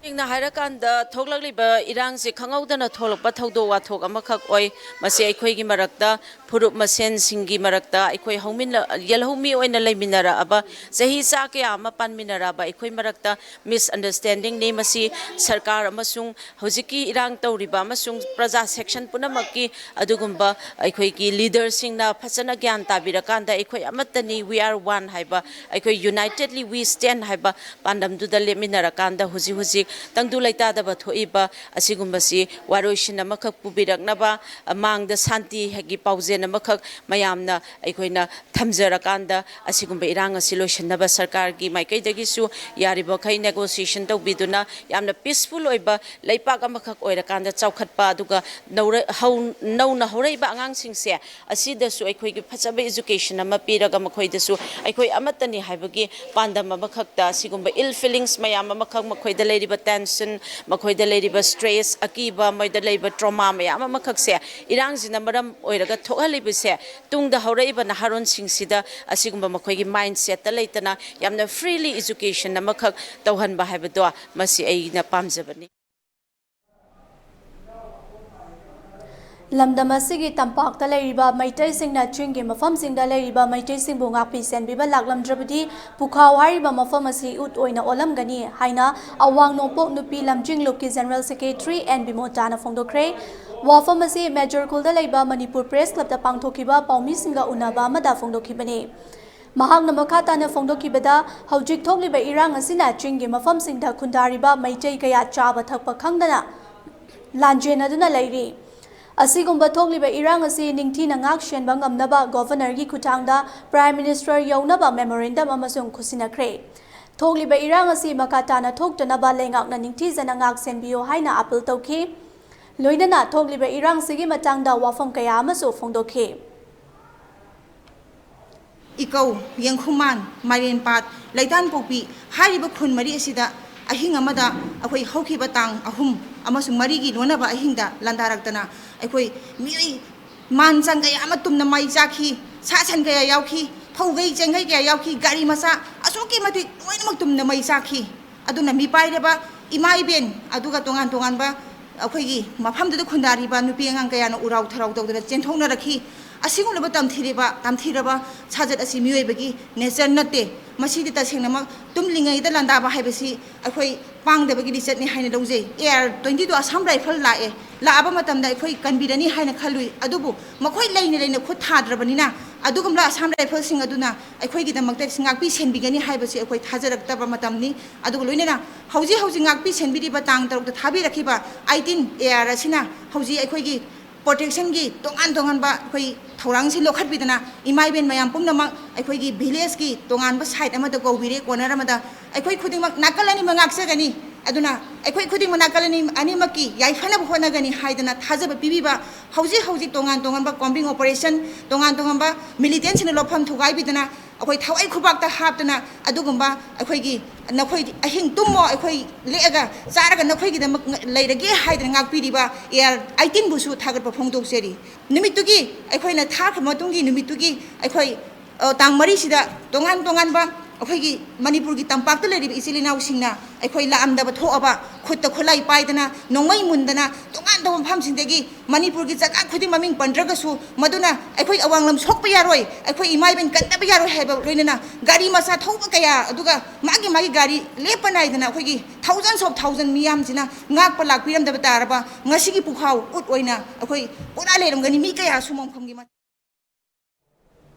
ꯁꯦꯡꯅ ꯍꯥꯏꯔꯀꯥꯟꯗ, ꯊꯣꯛꯂꯛꯂꯤꯕ ꯏꯔꯥꯡꯁꯦ ꯈꯪꯍꯧꯗꯅ ꯊꯣꯛꯂꯛꯄ ꯊꯧꯗꯣꯛ ꯋꯥꯊꯣꯛ ꯑꯃꯈꯛ ꯑꯣꯏ꯫ ꯃꯁꯤ ꯑꯩꯈꯣꯏꯒꯤ ꯃꯔꯛꯇ, ꯐꯨꯔꯨꯞ ꯃꯁꯦꯟꯁꯤꯡꯒꯤ ꯃꯔꯛꯇ, ꯑꯩꯈꯣꯏ ꯍꯧꯃꯤꯟꯅ-, ꯌꯦꯜꯍꯧꯃꯤ ꯑꯣꯏꯅ ꯂꯩꯃꯤꯟꯅꯔꯛꯑꯕ, ꯆꯍꯤ ꯆꯥ ꯀꯌꯥ ꯑꯃ ꯄꯥꯟꯃꯤꯟꯅꯔꯛꯑꯕ ꯑꯩꯈꯣꯏ ꯃꯔꯛꯇ ꯃꯤꯁꯑꯟꯗꯔꯁꯇꯦꯟꯗꯤꯡꯅꯤ꯫ ꯃꯁꯤ ꯁꯔꯀꯥꯔ ꯑꯃꯁꯨꯡ ꯍꯧꯖꯤꯛꯀꯤ ꯏꯔꯥꯡ ꯇꯧꯔꯤꯕ ꯑꯃꯁꯨꯡ ꯄ꯭ꯔꯖꯥ ꯁꯦꯛꯁꯟ ꯄꯨꯝꯅꯃꯛꯀꯤ ꯑꯗꯨꯒꯨꯝꯕ ꯑꯩꯈꯣꯏꯒꯤ ꯂꯤꯗꯔꯁꯤꯡꯅ ꯐꯖꯅ ꯒ꯭ꯌꯥꯟ ꯇꯥꯕꯤꯔꯀꯥꯟꯗ ꯑꯩꯈꯣꯏ ꯑꯃꯠꯇꯅꯤ, we are one ꯍꯥꯏꯕ, ꯑꯩꯈꯣꯏ unitedly we stand ꯍꯥꯏꯕ ꯄꯥꯟꯗꯝꯗꯨꯗ ꯂꯦꯞꯃꯤꯟꯅꯔꯀꯥꯟꯗ ꯍꯧꯖꯤꯛ ꯍꯧꯖꯤꯛ ꯇꯪꯗꯨ ꯂꯩꯇꯥꯗꯕ ꯊꯣꯛꯏꯕ ꯑꯁꯤꯒꯨꯝꯕꯁꯤ ꯋꯥꯔꯣꯏꯁꯤꯟ ꯑꯃꯈꯛ ꯄꯨꯕꯤꯔꯛꯅꯕ, ꯃꯥꯡꯗ ꯁꯥꯟꯇꯤꯒꯤ ꯄꯥꯎꯖꯦꯜ ꯑꯃꯈꯛ ꯃꯌꯥꯝꯅ ꯑꯩꯈꯣꯏꯅ ꯊꯝꯖꯔꯀꯥꯟꯗ ꯑꯁꯤꯒꯨꯝꯕ ꯏꯔꯥꯡ ꯑꯁꯤ ꯂꯣꯏꯁꯤꯟꯅꯕ ꯁꯔꯀꯥꯔꯒꯤ ꯃꯥꯏꯀꯩꯗꯒꯤꯁꯨ ꯌꯥꯔꯤꯕꯃꯈꯩ negotiation ꯇꯧꯕꯤꯗꯨꯅ ꯌꯥꯝꯅ peaceful ꯑꯣꯏꯕ ꯂꯩꯄꯥꯛ ꯑꯃꯈꯛ ꯑꯣꯏꯔꯀꯥꯟꯗ ꯆꯥꯎꯈꯠꯄ, ꯑꯗꯨꯒ ꯅꯧꯔ-, ꯍꯧ-, ꯅꯧꯅ ꯍꯧꯔꯛꯏꯕ ꯑꯉꯥꯡꯁꯤꯡꯁꯦ ꯑꯁꯤꯗꯁꯨ ꯑꯩꯈꯣꯏꯒꯤ ꯐꯖꯕ education ꯑꯃ ꯄꯤꯔꯒ ꯃꯈꯣꯏꯗꯁꯨ ꯑꯩꯈꯣꯏ ꯑꯃꯠꯇꯅꯤ ꯍꯥꯏꯕꯒꯤ ꯄꯥꯟꯗꯝ ꯑꯃꯈꯛꯇ ꯑꯁꯤꯒꯨꯝꯕ ill feelings ꯃꯌꯥꯝ ꯑꯃꯈꯛ, ꯃꯈꯣꯏꯗ ꯂꯩꯔꯤꯕ tension, ꯃꯈꯣꯏꯗ ꯂꯩꯔꯤꯕ stress, ꯑꯀꯤꯕ, ꯃꯣꯏꯗ ꯂꯩꯕ trauma ꯃꯌꯥꯝ ꯑꯃꯈꯛꯁꯦ ꯏꯔꯥꯡꯁꯤꯅ ꯃꯔꯝ ꯑꯣꯏꯔꯒ ꯊꯣꯛꯍꯜꯂꯤꯕꯁꯦ, ꯇꯨꯡꯗ ꯍꯧꯔꯛꯏꯕ ꯅꯍꯥꯔꯣꯟꯁꯤꯡꯁꯤꯗ ꯑꯁꯤꯒꯨꯝꯕ ꯃꯈꯣꯏꯒꯤ mindsetꯇ ꯂꯩꯇꯅ ꯌꯥꯝꯅ freely education ꯑꯃꯈꯛ ꯇꯧꯍꯟꯕ ꯍꯥꯏꯕꯗꯣ ꯃꯁꯤ ꯑꯩꯅ ꯄꯥꯝꯖꯕꯅꯤ꯫ ꯂꯝꯗꯝ ꯑꯁꯤꯒꯤ ꯇꯝꯄꯥꯛꯇ ꯂꯩꯔꯤꯕ ꯃꯩꯇꯩꯁꯤꯡꯅ ꯆꯤꯡꯒꯤ ꯃꯐꯝꯁꯤꯡꯗ ꯂꯩꯔꯤꯕ ꯃꯩꯇꯩꯁꯤꯡꯕꯨ ꯉꯥꯛꯄꯤ ꯁꯦꯟꯕꯤꯕ ꯂꯥꯛꯂꯝꯗ꯭ꯔꯕꯗꯤ ꯄꯨꯈꯥꯎ ꯍꯥꯏꯔꯤꯕ ꯃꯐꯝ ꯑꯁꯤ ꯎꯠ ꯑꯣꯏꯅ ꯑꯣꯜꯂꯝꯒꯅꯤ ꯍꯥꯏꯅ ꯑꯋꯥꯡ ꯅꯣꯡꯄꯣꯛ ꯅꯨꯄꯤ ꯂꯝꯖꯤꯡ ꯂꯨꯞꯀꯤ General Secretary ꯑꯦꯟ ꯕꯤꯃꯣꯇꯥꯅ ꯐꯣꯡꯗꯣꯛꯈ꯭ꯔꯦ꯫ ꯋꯥꯐꯝ ꯑꯁꯤ ꯃꯦꯖꯔ ꯈꯨꯜꯗ ꯂꯩꯕ ꯃꯅꯤꯄꯨꯔ ꯄ꯭ꯔꯦꯁ ꯀ꯭ꯂꯕꯇ ꯄꯥꯡꯊꯣꯛꯈꯤꯕ ꯄꯥꯎꯃꯤꯁꯤꯡꯒ ꯎꯅꯕ ꯑꯃꯗ ꯐꯣꯡꯗꯣꯛꯈꯤꯕꯅꯤ꯫ ꯃꯍꯥꯛꯅ ꯃꯈꯥ ꯇꯥꯅ ꯐꯣꯡꯗꯣꯛꯈꯤꯕꯗ, ꯍꯧꯖꯤꯛ ꯊꯣꯛꯂꯤꯕ ꯏꯔꯥꯡ ꯑꯁꯤꯅ ꯆꯤꯡꯒꯤ ꯃꯐꯝꯁꯤꯡꯗ ꯈꯨꯟꯗꯥꯔꯤꯕ ꯃꯩꯇꯩ ꯀꯌꯥ ꯆꯥꯕ ꯊꯛꯄ ꯈꯪꯗꯅ ꯂꯥꯟꯖꯦꯟꯅꯗꯨꯅ ꯂꯩꯔꯤ꯫ ꯑꯁꯤꯒꯨꯝꯕ ꯊꯣꯛꯂꯤꯕ ꯏꯔꯥꯡ ꯑꯁꯤ ꯅꯤꯡꯊꯤꯅ ꯉꯥꯛ ꯁꯦꯟꯕ ꯉꯝꯅꯕ Governorꯒꯤ ꯈꯨꯠꯊꯥꯡꯗ Prime Minister ꯌꯧꯅꯕ memorandum ꯑꯃꯁꯨ ꯈꯨꯠꯁꯤꯟꯅꯈ꯭ꯔꯦ꯫ ꯊꯣꯛꯂꯤꯕ ꯏꯔꯥꯡ ꯑꯁꯤ ꯃꯈꯥ ꯇꯥꯅ ꯊꯣꯛꯇꯅꯕ ꯂꯩꯉꯥꯛꯅ ꯅꯤꯡꯊꯤꯖꯅ ꯉꯥꯛ ꯁꯦꯟꯕꯤꯌꯨ ꯍꯥꯏꯅ appeal ꯇꯧꯈꯤ꯫ ꯂꯣꯏꯅꯅ ꯊꯣꯛꯂꯤꯕ ꯏꯔꯥꯡꯁꯤꯒꯤ ꯃꯇꯥꯡꯗ ꯋꯥꯐꯝ ꯀꯌꯥ ꯑꯃꯁꯨ ꯐꯣꯡꯗꯣꯛꯈꯤ꯫ ꯏꯀꯧ, ꯌꯦꯡꯈꯨꯃꯥꯟ, ꯃꯥꯏꯔꯦꯟꯄꯥꯠ, ꯂꯩꯇꯥꯟꯄꯣꯛꯄꯤ ꯍꯥꯏꯔꯤꯕ ꯈꯨꯟ ꯃꯔꯤ ꯑꯁꯤꯗ ꯑꯍꯤꯡ ꯑꯃꯗ ꯑꯩꯈꯣꯏ ꯍꯧꯈꯤꯕ ꯇꯥꯡ ꯑꯍꯨꯝ ꯑꯃꯁꯨꯡ ꯃꯔꯤꯒꯤ ꯂꯣꯟꯅꯕ ꯑꯍꯤꯡꯗ ꯂꯥꯟꯗꯥꯔꯛꯇꯅ ꯑꯩꯈꯣꯏ ꯃꯤꯑꯣꯏ ꯃꯥꯟ ꯆꯪ ꯀꯌꯥ ꯑꯃ ꯇꯨꯝꯅ ꯃꯩ ꯆꯥꯈꯤ, ꯁꯥ ꯁꯟ ꯀꯌꯥ ꯌꯥꯎꯈꯤ, ꯐꯧꯒꯩ ꯆꯦꯡꯒꯩ ꯀꯌꯥ ꯌꯥꯎꯈꯤ, ꯒꯥꯔꯤ ꯃꯆꯥ ꯑꯁꯨꯛꯀꯤ ꯃꯇꯤꯛ ꯂꯣꯏꯅꯃꯛ ꯇꯨꯝꯅ ꯃꯩ ꯆꯥꯈꯤ꯫ ꯑꯗꯨꯅ ꯃꯤꯄꯥꯏꯔꯕ ꯏꯃꯥ ꯏꯕꯦꯟ, ꯑꯗꯨꯒ ꯇꯣꯉꯥꯟ ꯇꯣꯉꯥꯟꯕ ꯑꯩꯈꯣꯏꯒꯤ ꯃꯐꯝꯗꯨꯗ ꯈꯨꯟꯗꯥꯔꯤꯕ ꯅꯨꯄꯤ ꯑꯉꯥꯡ ꯀꯌꯥꯅ ꯎꯔꯥꯎ ꯊꯔꯥꯎ ꯇꯧꯗꯅ ꯆꯦꯟꯊꯣꯛꯅꯔꯛꯈꯤ꯫ ꯑꯁꯤꯒꯨꯝꯂꯕ ꯇꯝꯊꯤꯔꯕ, ꯇꯝꯊꯤꯔꯕ ꯁꯥꯖꯠ ꯑꯁꯤ ꯃꯤꯑꯣꯏꯕꯒꯤ ꯅꯦꯆꯔ ꯅꯠꯇꯦ꯫ ꯃꯁꯤꯗꯤ ꯇꯁꯦꯡꯅꯃꯛ ꯇꯨꯝꯂꯤꯉꯩꯗ ꯂꯥꯟꯗꯥꯕ ꯍꯥꯏꯕꯁꯤ ꯑꯩꯈꯣꯏ ꯄꯥꯡꯗꯕꯒꯤ ꯂꯤꯆꯠꯅꯤ ꯍꯥꯏꯅ ꯂꯧꯖꯩ꯫ A R twenty two Assam rifle ꯂꯥꯛꯑꯦ, ꯂꯥꯛꯑꯕ ꯃꯇꯝꯗ ꯑꯩꯈꯣꯏ ꯀꯟꯕꯤꯔꯅꯤ ꯍꯥꯏꯅ ꯈꯜꯂꯨꯏ꯫ ꯑꯗꯨꯕꯨ ꯃꯈꯣꯏ ꯂꯩꯅ ꯂꯩꯅ ꯈꯨꯠ ꯊꯥꯗ꯭ꯔꯕꯅꯤꯅ ꯑꯗꯨꯒꯨꯝꯂꯕ ꯑꯁꯥꯝ ꯔꯥꯏꯐꯜꯁꯤꯡ ꯑꯗꯨꯅ ꯑꯩꯈꯣꯏꯒꯤꯗꯃꯛꯇ ꯉꯥꯛꯄꯤ ꯁꯦꯟꯕꯤꯒꯅꯤ ꯍꯥꯏꯕꯁꯤ ꯑꯩꯈꯣꯏ ꯊꯥꯖꯔꯛꯇꯕ ꯃꯇꯝꯅꯤ꯫ ꯑꯗꯨꯒ ꯂꯣꯏꯅꯅ ꯍꯧꯖꯤꯛ ꯍꯧꯖꯤꯛ ꯉꯥꯛꯄꯤ ꯁꯦꯟꯕꯤꯔꯤꯕ ꯇꯥꯡ ꯇꯔꯨꯛꯇ ꯊꯥꯕꯤꯔꯛꯈꯤꯕ ꯑꯩꯇꯤꯟ ꯑꯦ ꯑꯥꯔ ꯑꯁꯤꯅ ꯍꯧꯖꯤꯛ ꯑꯩꯈꯣꯏꯒꯤ ꯄ꯭ꯔꯣꯇꯦꯛꯁꯟꯒꯤ ꯇꯣꯉꯥꯟ ꯇꯣꯉꯥꯟꯕ ꯑꯩꯈꯣꯏ ꯊꯧꯔꯥꯡꯁꯤ ꯂꯧꯈꯠꯄꯤꯗꯅ ꯏꯃꯥ ꯏꯕꯦꯟ ꯃꯌꯥꯝ ꯄꯨꯝꯅꯃꯛ ꯑꯩꯈꯣꯏꯒꯤ ꯚꯤꯂꯦꯖꯀꯤ ꯇꯣꯉꯥꯟꯕ ꯁꯥꯏꯠ ꯑꯃꯗ ꯀꯧꯕꯤꯔꯦ, ꯀꯣꯅꯔ ꯑꯃꯗ꯫ ꯑꯩꯈꯣꯏ ꯈꯨꯗꯤꯡꯃꯛ ꯅꯥꯀꯜ ꯑꯅꯤꯃꯛ ꯉꯥꯛꯆꯒꯅꯤ꯫ ꯑꯗꯨꯅ ꯑꯩꯈꯣꯏ ꯈꯨꯗꯤꯡꯃꯛ ꯅꯥꯀꯜ ꯑꯅꯤ, ꯑꯅꯤꯃꯛꯀꯤ ꯌꯥꯏꯐꯅꯕ ꯍꯣꯠꯅꯒꯅꯤ ꯍꯥꯏꯗꯅ ꯊꯥꯖꯕ ꯄꯤꯕꯤꯕ, ꯍꯧꯖꯤꯛ ꯍꯧꯖꯤꯛ ꯇꯣꯉꯥꯟ ꯇꯣꯉꯥꯟꯕ ꯀꯣꯝꯕꯤꯡ ꯑꯣꯄꯔꯦꯁꯟ, ꯇꯣꯉꯥꯟ ꯇꯣꯉꯥꯟꯕ ꯃꯤꯂꯤꯇꯦꯟꯁꯤꯡꯅ ꯂꯧꯐꯝ ꯊꯨꯒꯥꯏꯕꯤꯗꯅ ꯑꯩꯈꯣꯏ ꯊꯋꯥꯏ ꯈꯨꯕꯥꯛꯇ ꯍꯥꯞꯇꯅ ꯑꯗꯨꯒꯨꯝꯕ ꯑꯩꯈꯣꯏꯒꯤ ꯅꯈꯣꯏ ꯑꯍꯤꯡ ꯇꯨꯝꯃꯣ, ꯑꯩꯈꯣꯏ ꯂꯦꯛꯑꯒ ꯆꯥꯔꯒ ꯅꯈꯣꯏꯒꯤꯗꯃꯛ ꯂꯩꯔꯒꯦ ꯍꯥꯏꯗꯅ ꯉꯥꯛꯄꯤꯔꯤꯕ ꯑꯦ ꯑꯥꯔ ꯑꯩꯇꯤꯟꯕꯨꯁꯨ ꯊꯥꯒꯠꯄ ꯐꯣꯡꯗꯣꯛꯆꯔꯤ꯫ ꯅꯨꯃꯤꯠꯇꯨꯒꯤ ꯑꯩꯈꯣꯏꯅ ꯊꯥꯈ꯭ꯔ ꯃꯇꯨꯡꯒꯤ ꯅꯨꯃꯤꯠꯇꯨꯒꯤ ꯑꯩꯈꯣꯏ, ꯑ, ꯇꯥꯡ ꯃꯔꯤꯁꯤꯗ ꯇꯣꯉꯥꯟ ꯇꯣꯉꯥꯟꯕ ꯑꯩꯈꯣꯏꯒꯤ ꯃꯅꯤꯄꯨꯔꯒꯤ ꯇꯝꯄꯥꯛꯇ ꯂꯩꯔꯤꯕ ꯏꯆꯤꯜ ꯏꯅꯥꯎꯁꯤꯡꯅ ꯑꯩꯈꯣꯏ ꯂꯥꯛꯑꯝꯗꯕ ꯊꯣꯛꯑꯕ, ꯈꯨꯠꯇ ꯈꯨꯠꯂꯥꯏ ꯄꯥꯏꯗꯅ, ꯅꯣꯡꯃꯩ ꯃꯨꯟꯗꯅ, ꯇꯣꯉꯥꯟ ꯇꯣꯉꯥꯟꯕ ꯃꯐꯝꯁꯤꯡꯗꯒꯤ ꯃꯅꯤꯄꯨꯔꯒꯤ ꯖꯒꯥ ꯈꯨꯗꯤꯡ ꯃꯃꯤꯡ ꯄꯟꯗ꯭ꯔꯒꯁꯨ ꯃꯗꯨꯅ ꯑꯩꯈꯣꯏ ꯑꯋꯥꯡꯂꯝ ꯁꯣꯛꯄ ꯌꯥꯔꯣꯏ, ꯑꯩꯈꯣꯏ ꯏꯃꯥ ꯏꯕꯦꯟ ꯀꯟꯗꯕ ꯌꯥꯔꯣꯏ ꯍꯥꯏꯕ ꯂꯣꯏꯅꯅ ꯒꯥꯔꯤ ꯃꯆꯥ ꯊꯧꯕ ꯀꯌꯥ, ꯑꯗꯨꯒ ꯃꯥꯒꯤ ꯃꯥꯒꯤ ꯒꯥꯔꯤ ꯂꯦꯞꯄ ꯅꯥꯏꯗꯅ ꯑꯩꯈꯣꯏꯒꯤ thousands of thousand ꯃꯤꯌꯥꯝꯁꯤꯅ ꯉꯥꯛꯄ ꯂꯥꯛꯄꯤꯔꯝꯗꯕ ꯇꯥꯔꯕ ꯉꯁꯤꯒꯤ ꯄꯨꯈꯥꯎ ꯎꯠ ꯑꯣꯏꯅ ꯑꯩꯈꯣꯏ ꯄꯨꯔꯥ ꯂꯩꯔꯝꯒꯅꯤ꯫ ꯃꯤ ꯀꯌꯥ ꯑꯁꯨꯝꯕ ꯃꯐꯝꯒꯤ ꯃ-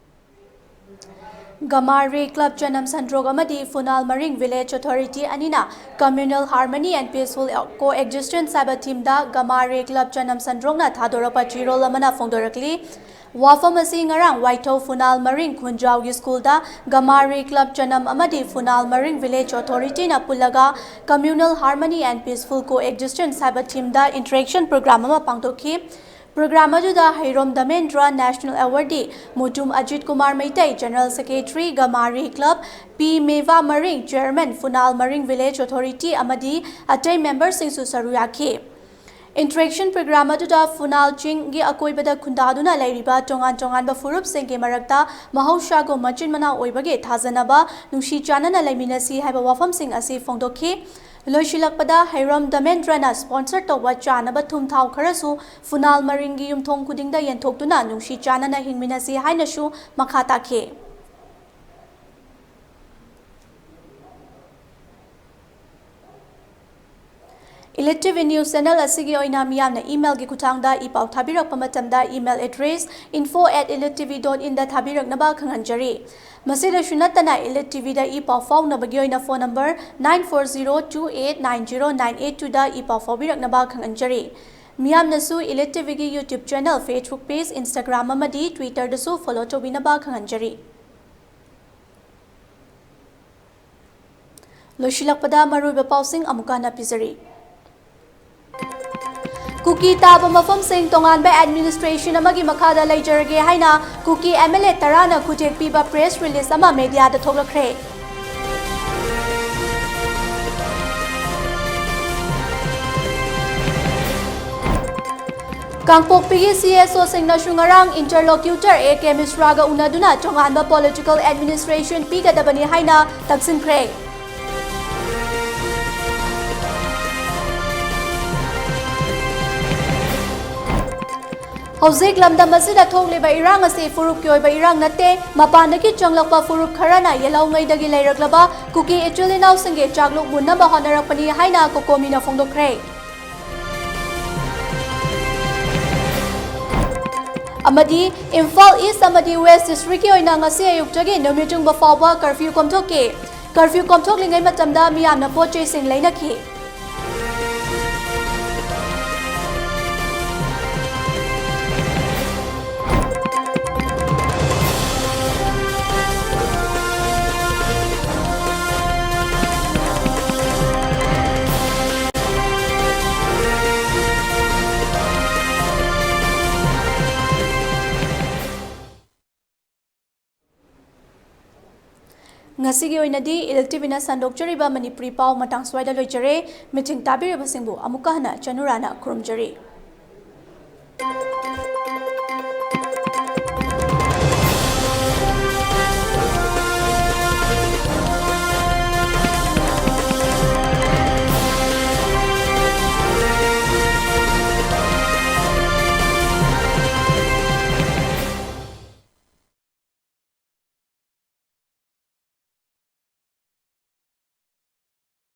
ꯒꯃꯥꯔꯤ ꯀ꯭ꯂꯕ ꯆꯅꯝ ꯁꯟꯗ꯭ꯔꯣꯛ ꯑꯃꯗꯤ ꯐꯨꯅꯥꯜ ꯃꯔꯤꯡ ꯚꯤꯂꯦꯖ ꯑꯣꯊꯣꯔꯤꯇꯤ ꯑꯅꯤꯅ Communal Harmony and Peaceful Coexistence ꯍꯥꯏꯕ ꯊꯤꯝꯗ ꯒꯃꯥꯔꯤ ꯀ꯭ꯂꯕ ꯆꯅꯝ ꯁꯟꯗ꯭ꯔꯣꯛꯅ ꯊꯥꯗꯣꯔꯛꯄ ꯆꯦꯔꯣꯜ ꯑꯃꯅ ꯐꯣꯡꯗꯣꯔꯛꯂꯤ꯫ ꯋꯥꯐꯝ ꯑꯁꯤ ꯉꯔꯥꯡ ꯋꯥꯏꯊꯧ ꯐꯨꯅꯥꯜ ꯃꯔꯤꯡ ꯈꯨꯟꯖꯥꯎꯒꯤ ꯁ꯭ꯀꯨꯜꯗ ꯒꯃꯥꯔꯤ ꯀ꯭ꯂꯕ ꯆꯅꯝ ꯑꯃꯗꯤ ꯐꯨꯅꯥꯜ ꯃꯔꯤꯡ ꯚꯤꯂꯦꯖ ꯑꯣꯊꯣꯔꯤꯇꯤꯅ ꯄꯨꯜꯂꯒ Communal Harmony and Peaceful Coexistence ꯍꯥꯏꯕ ꯊꯤꯝꯗ ꯏꯟꯇꯔꯦꯛꯁꯟ ꯄ꯭ꯔꯣꯒ꯭ꯔꯥꯝ ꯑꯃ ꯄꯥꯡꯊꯣꯛꯈꯤ꯫ Program ꯑꯗꯨꯗ ꯍꯩꯔꯣꯝ ꯙꯃꯦꯟꯗ꯭ꯔ National Awardee Mutum Ajit Kumar Meitei, General Secretary, ꯒꯃꯥꯔꯤ Club, ꯄꯤ ꯃꯦꯚꯥ ꯃꯔꯤꯡ, Chairman, ꯐꯨꯅꯥꯜ ꯃꯔꯤꯡ Village Authority ꯑꯃꯗꯤ ꯑꯇꯩ memberꯁꯤꯡꯁꯨ ꯁꯔꯨꯛ ꯌꯥꯈꯤ꯫ Interaction program ꯑꯗꯨꯗ ꯐꯨꯅꯥꯜ ꯆꯤꯡꯒꯤ ꯑꯀꯣꯏꯕꯗ ꯈꯨꯟꯗꯥꯗꯨꯅ ꯂꯩꯔꯤꯕ ꯇꯣꯉꯥꯟ ꯇꯣꯉꯥꯟꯕ ꯐꯨꯔꯨꯞꯁꯤꯡꯒꯤ ꯃꯔꯛꯇ ꯃꯍꯧꯁꯥꯒꯨꯝ ꯃꯆꯤꯟ ꯃꯅꯥꯎ ꯑꯣꯏꯕꯒꯤ ꯊꯥꯖꯅꯕ, ꯅꯨꯡꯁꯤ ꯆꯥꯟꯅꯅ ꯂꯩꯃꯤꯟꯅꯁꯤ ꯍꯥꯏꯕ ꯋꯥꯐꯝꯁꯤꯡ ꯑꯁꯤ ꯐꯣꯡꯗꯣꯛꯈꯤ꯫ ꯂꯣꯏꯁꯤꯜꯂꯛꯄꯗ ꯍꯩꯔꯣꯝ ꯙꯃꯦꯟꯗ꯭ꯔꯅ sponsor ꯇꯧꯕ ꯆꯥꯅꯕ ꯊꯨꯝ ꯊꯥꯎ ꯈꯔꯁꯨ ꯐꯨꯅꯥꯜ ꯃꯔꯤꯡꯒꯤ ꯌꯨꯝꯊꯣꯡ ꯈꯨꯗꯤꯡꯗ ꯌꯦꯟꯊꯣꯛꯇꯨꯅ ꯅꯨꯡꯁꯤ ꯆꯥꯟꯅꯅ ꯍꯤꯡꯃꯤꯟꯅꯁꯤ ꯍꯥꯏꯅꯁꯨ ꯃꯈꯥ ꯇꯥꯈꯤ꯫ Elite TV News Channel ꯑꯁꯤꯒꯤ ꯑꯣꯏꯅ ꯃꯤꯌꯥꯝꯅ emailꯒꯤ ꯈꯨꯠꯊꯥꯡꯗ ꯏ ꯄꯥꯎ ꯊꯥꯕꯤꯔꯛꯄ ꯃꯇꯝꯗ email address info at elite T V dot inꯗ ꯊꯥꯕꯤꯔꯛꯅꯕ ꯈꯪꯍꯟꯖꯔꯤ꯫ ꯃꯁꯤꯗꯁꯨ ꯅꯠꯇꯅ Elite TVꯗ ꯏ ꯄꯥꯎ ꯐꯥꯎꯅꯕꯒꯤ ꯑꯣꯏꯅ phone number nine four zero two eight nine zero nine eight twoꯗ E ꯄꯥꯎ ꯐꯥꯎꯕꯤꯔꯛꯅꯕ ꯈꯪꯍꯟꯖꯔꯤ꯫ ꯃꯤꯌꯥꯝꯅꯁꯨ Elite TVꯒꯤ YouTube channel, Facebook page, Instagram ꯑꯃꯗꯤ Twitterꯗꯁꯨ follow ꯇꯧꯕꯤꯅꯕ ꯈꯪꯍꯟꯖꯔꯤ꯫ ꯂꯣꯏꯁꯤꯜꯂꯛꯄꯗ ꯃꯔꯨꯑꯣꯏꯕ ꯄꯥꯎꯁꯤꯡ ꯑꯃꯨꯛꯀ ꯍꯟꯅ ꯄꯤꯖꯔꯤ꯫ ꯀꯨꯀꯤ ꯇꯥꯕ ꯃꯐꯝꯁꯤꯡ ꯇꯣꯉꯥꯟꯕ administration ꯑꯃꯒꯤ ꯃꯈꯥꯗ ꯂꯩꯖꯔꯒꯦ ꯍꯥꯏꯅ ꯀꯨꯀꯤ MLA ꯇꯔꯥꯅ ꯈꯨꯗꯦꯛ ꯄꯤꯕ press release ꯑꯃ mediaꯗ ꯊꯣꯛꯂꯛꯈ꯭ꯔꯦ꯫ ꯀꯥꯡꯄꯣꯛꯄꯤꯒꯤ CSOꯁꯤꯡꯅꯁꯨ ꯉꯔꯥꯡ interlocutor A K ꯃꯤꯁ꯭ꯔꯥꯒ ꯎꯅꯗꯨꯅ ꯇꯣꯉꯥꯟꯕ political administration ꯄꯤꯒꯗꯕꯅꯤ ꯍꯥꯏꯅ ꯇꯛꯁꯤꯟꯈ꯭ꯔꯦ꯫ ꯍꯧꯖꯤꯛ ꯂꯝꯗꯝ ꯑꯁꯤꯗ ꯊꯣꯛꯂꯤꯕ ꯏꯔꯥꯡ ꯑꯁꯤ ꯐꯨꯔꯨꯞꯀꯤ ꯑꯣꯏꯕ ꯏꯔꯥꯡ ꯅꯠꯇꯦ, ꯃꯄꯥꯟꯗꯒꯤ ꯆꯪꯂꯛꯄ ꯐꯨꯔꯨꯞ ꯈꯔꯅ ꯌꯦꯜꯍꯧꯉꯩꯗꯒꯤ ꯂꯩꯔꯛꯂꯕ ꯀꯨꯀꯤ ꯏꯆꯤꯜ ꯏꯅꯥꯎꯁꯤꯡꯒꯤ ꯆꯥꯛꯂꯨꯛ ꯃꯨꯟꯅꯕ ꯍꯣꯠꯅꯔꯛꯄꯅꯤ ꯍꯥꯏꯅ ꯀꯣꯀꯣꯃꯤꯅ ꯐꯣꯡꯗꯣꯛꯈ꯭ꯔꯦ꯫ ꯑꯃꯗꯤ ꯏꯝꯐꯥꯜ East ꯑꯃꯗꯤ West Districtꯀꯤ ꯑꯣꯏꯅ ꯉꯁꯤ ꯑꯌꯨꯛꯇꯒꯤ ꯅꯨꯃꯤꯠ ꯌꯨꯡꯕ ꯐꯥꯎꯕ curfew ꯀꯣꯝꯊꯣꯛꯈꯤ꯫ Curfew ꯀꯣꯝꯊꯣꯛꯂꯤꯉꯩ ꯃꯇꯝꯗ ꯃꯤꯌꯥꯝꯅ ꯄꯣꯠ ꯆꯩꯁꯤꯡ ꯂꯩꯅꯈꯤ꯫ ꯉꯁꯤꯒꯤ ꯑꯣꯏꯅꯗꯤ ꯏꯜ ꯇꯤꯚꯤꯅ ꯁꯟꯗꯣꯛꯆꯔꯤꯕ ꯃꯅꯤꯄꯨꯔꯤ ꯄꯥꯎ ꯃꯇꯥꯡ ꯁ꯭ꯋꯥꯏꯗ ꯂꯣꯏꯖꯔꯦ꯫ ꯃꯤꯊꯤꯡ ꯇꯥꯕꯤꯔꯤꯕꯁꯤꯡꯕꯨ ꯑꯃꯨꯛꯀ ꯍꯟꯅ ꯆꯅꯨꯔꯥꯅ ꯈꯨꯔꯨꯝꯖꯔꯤ꯫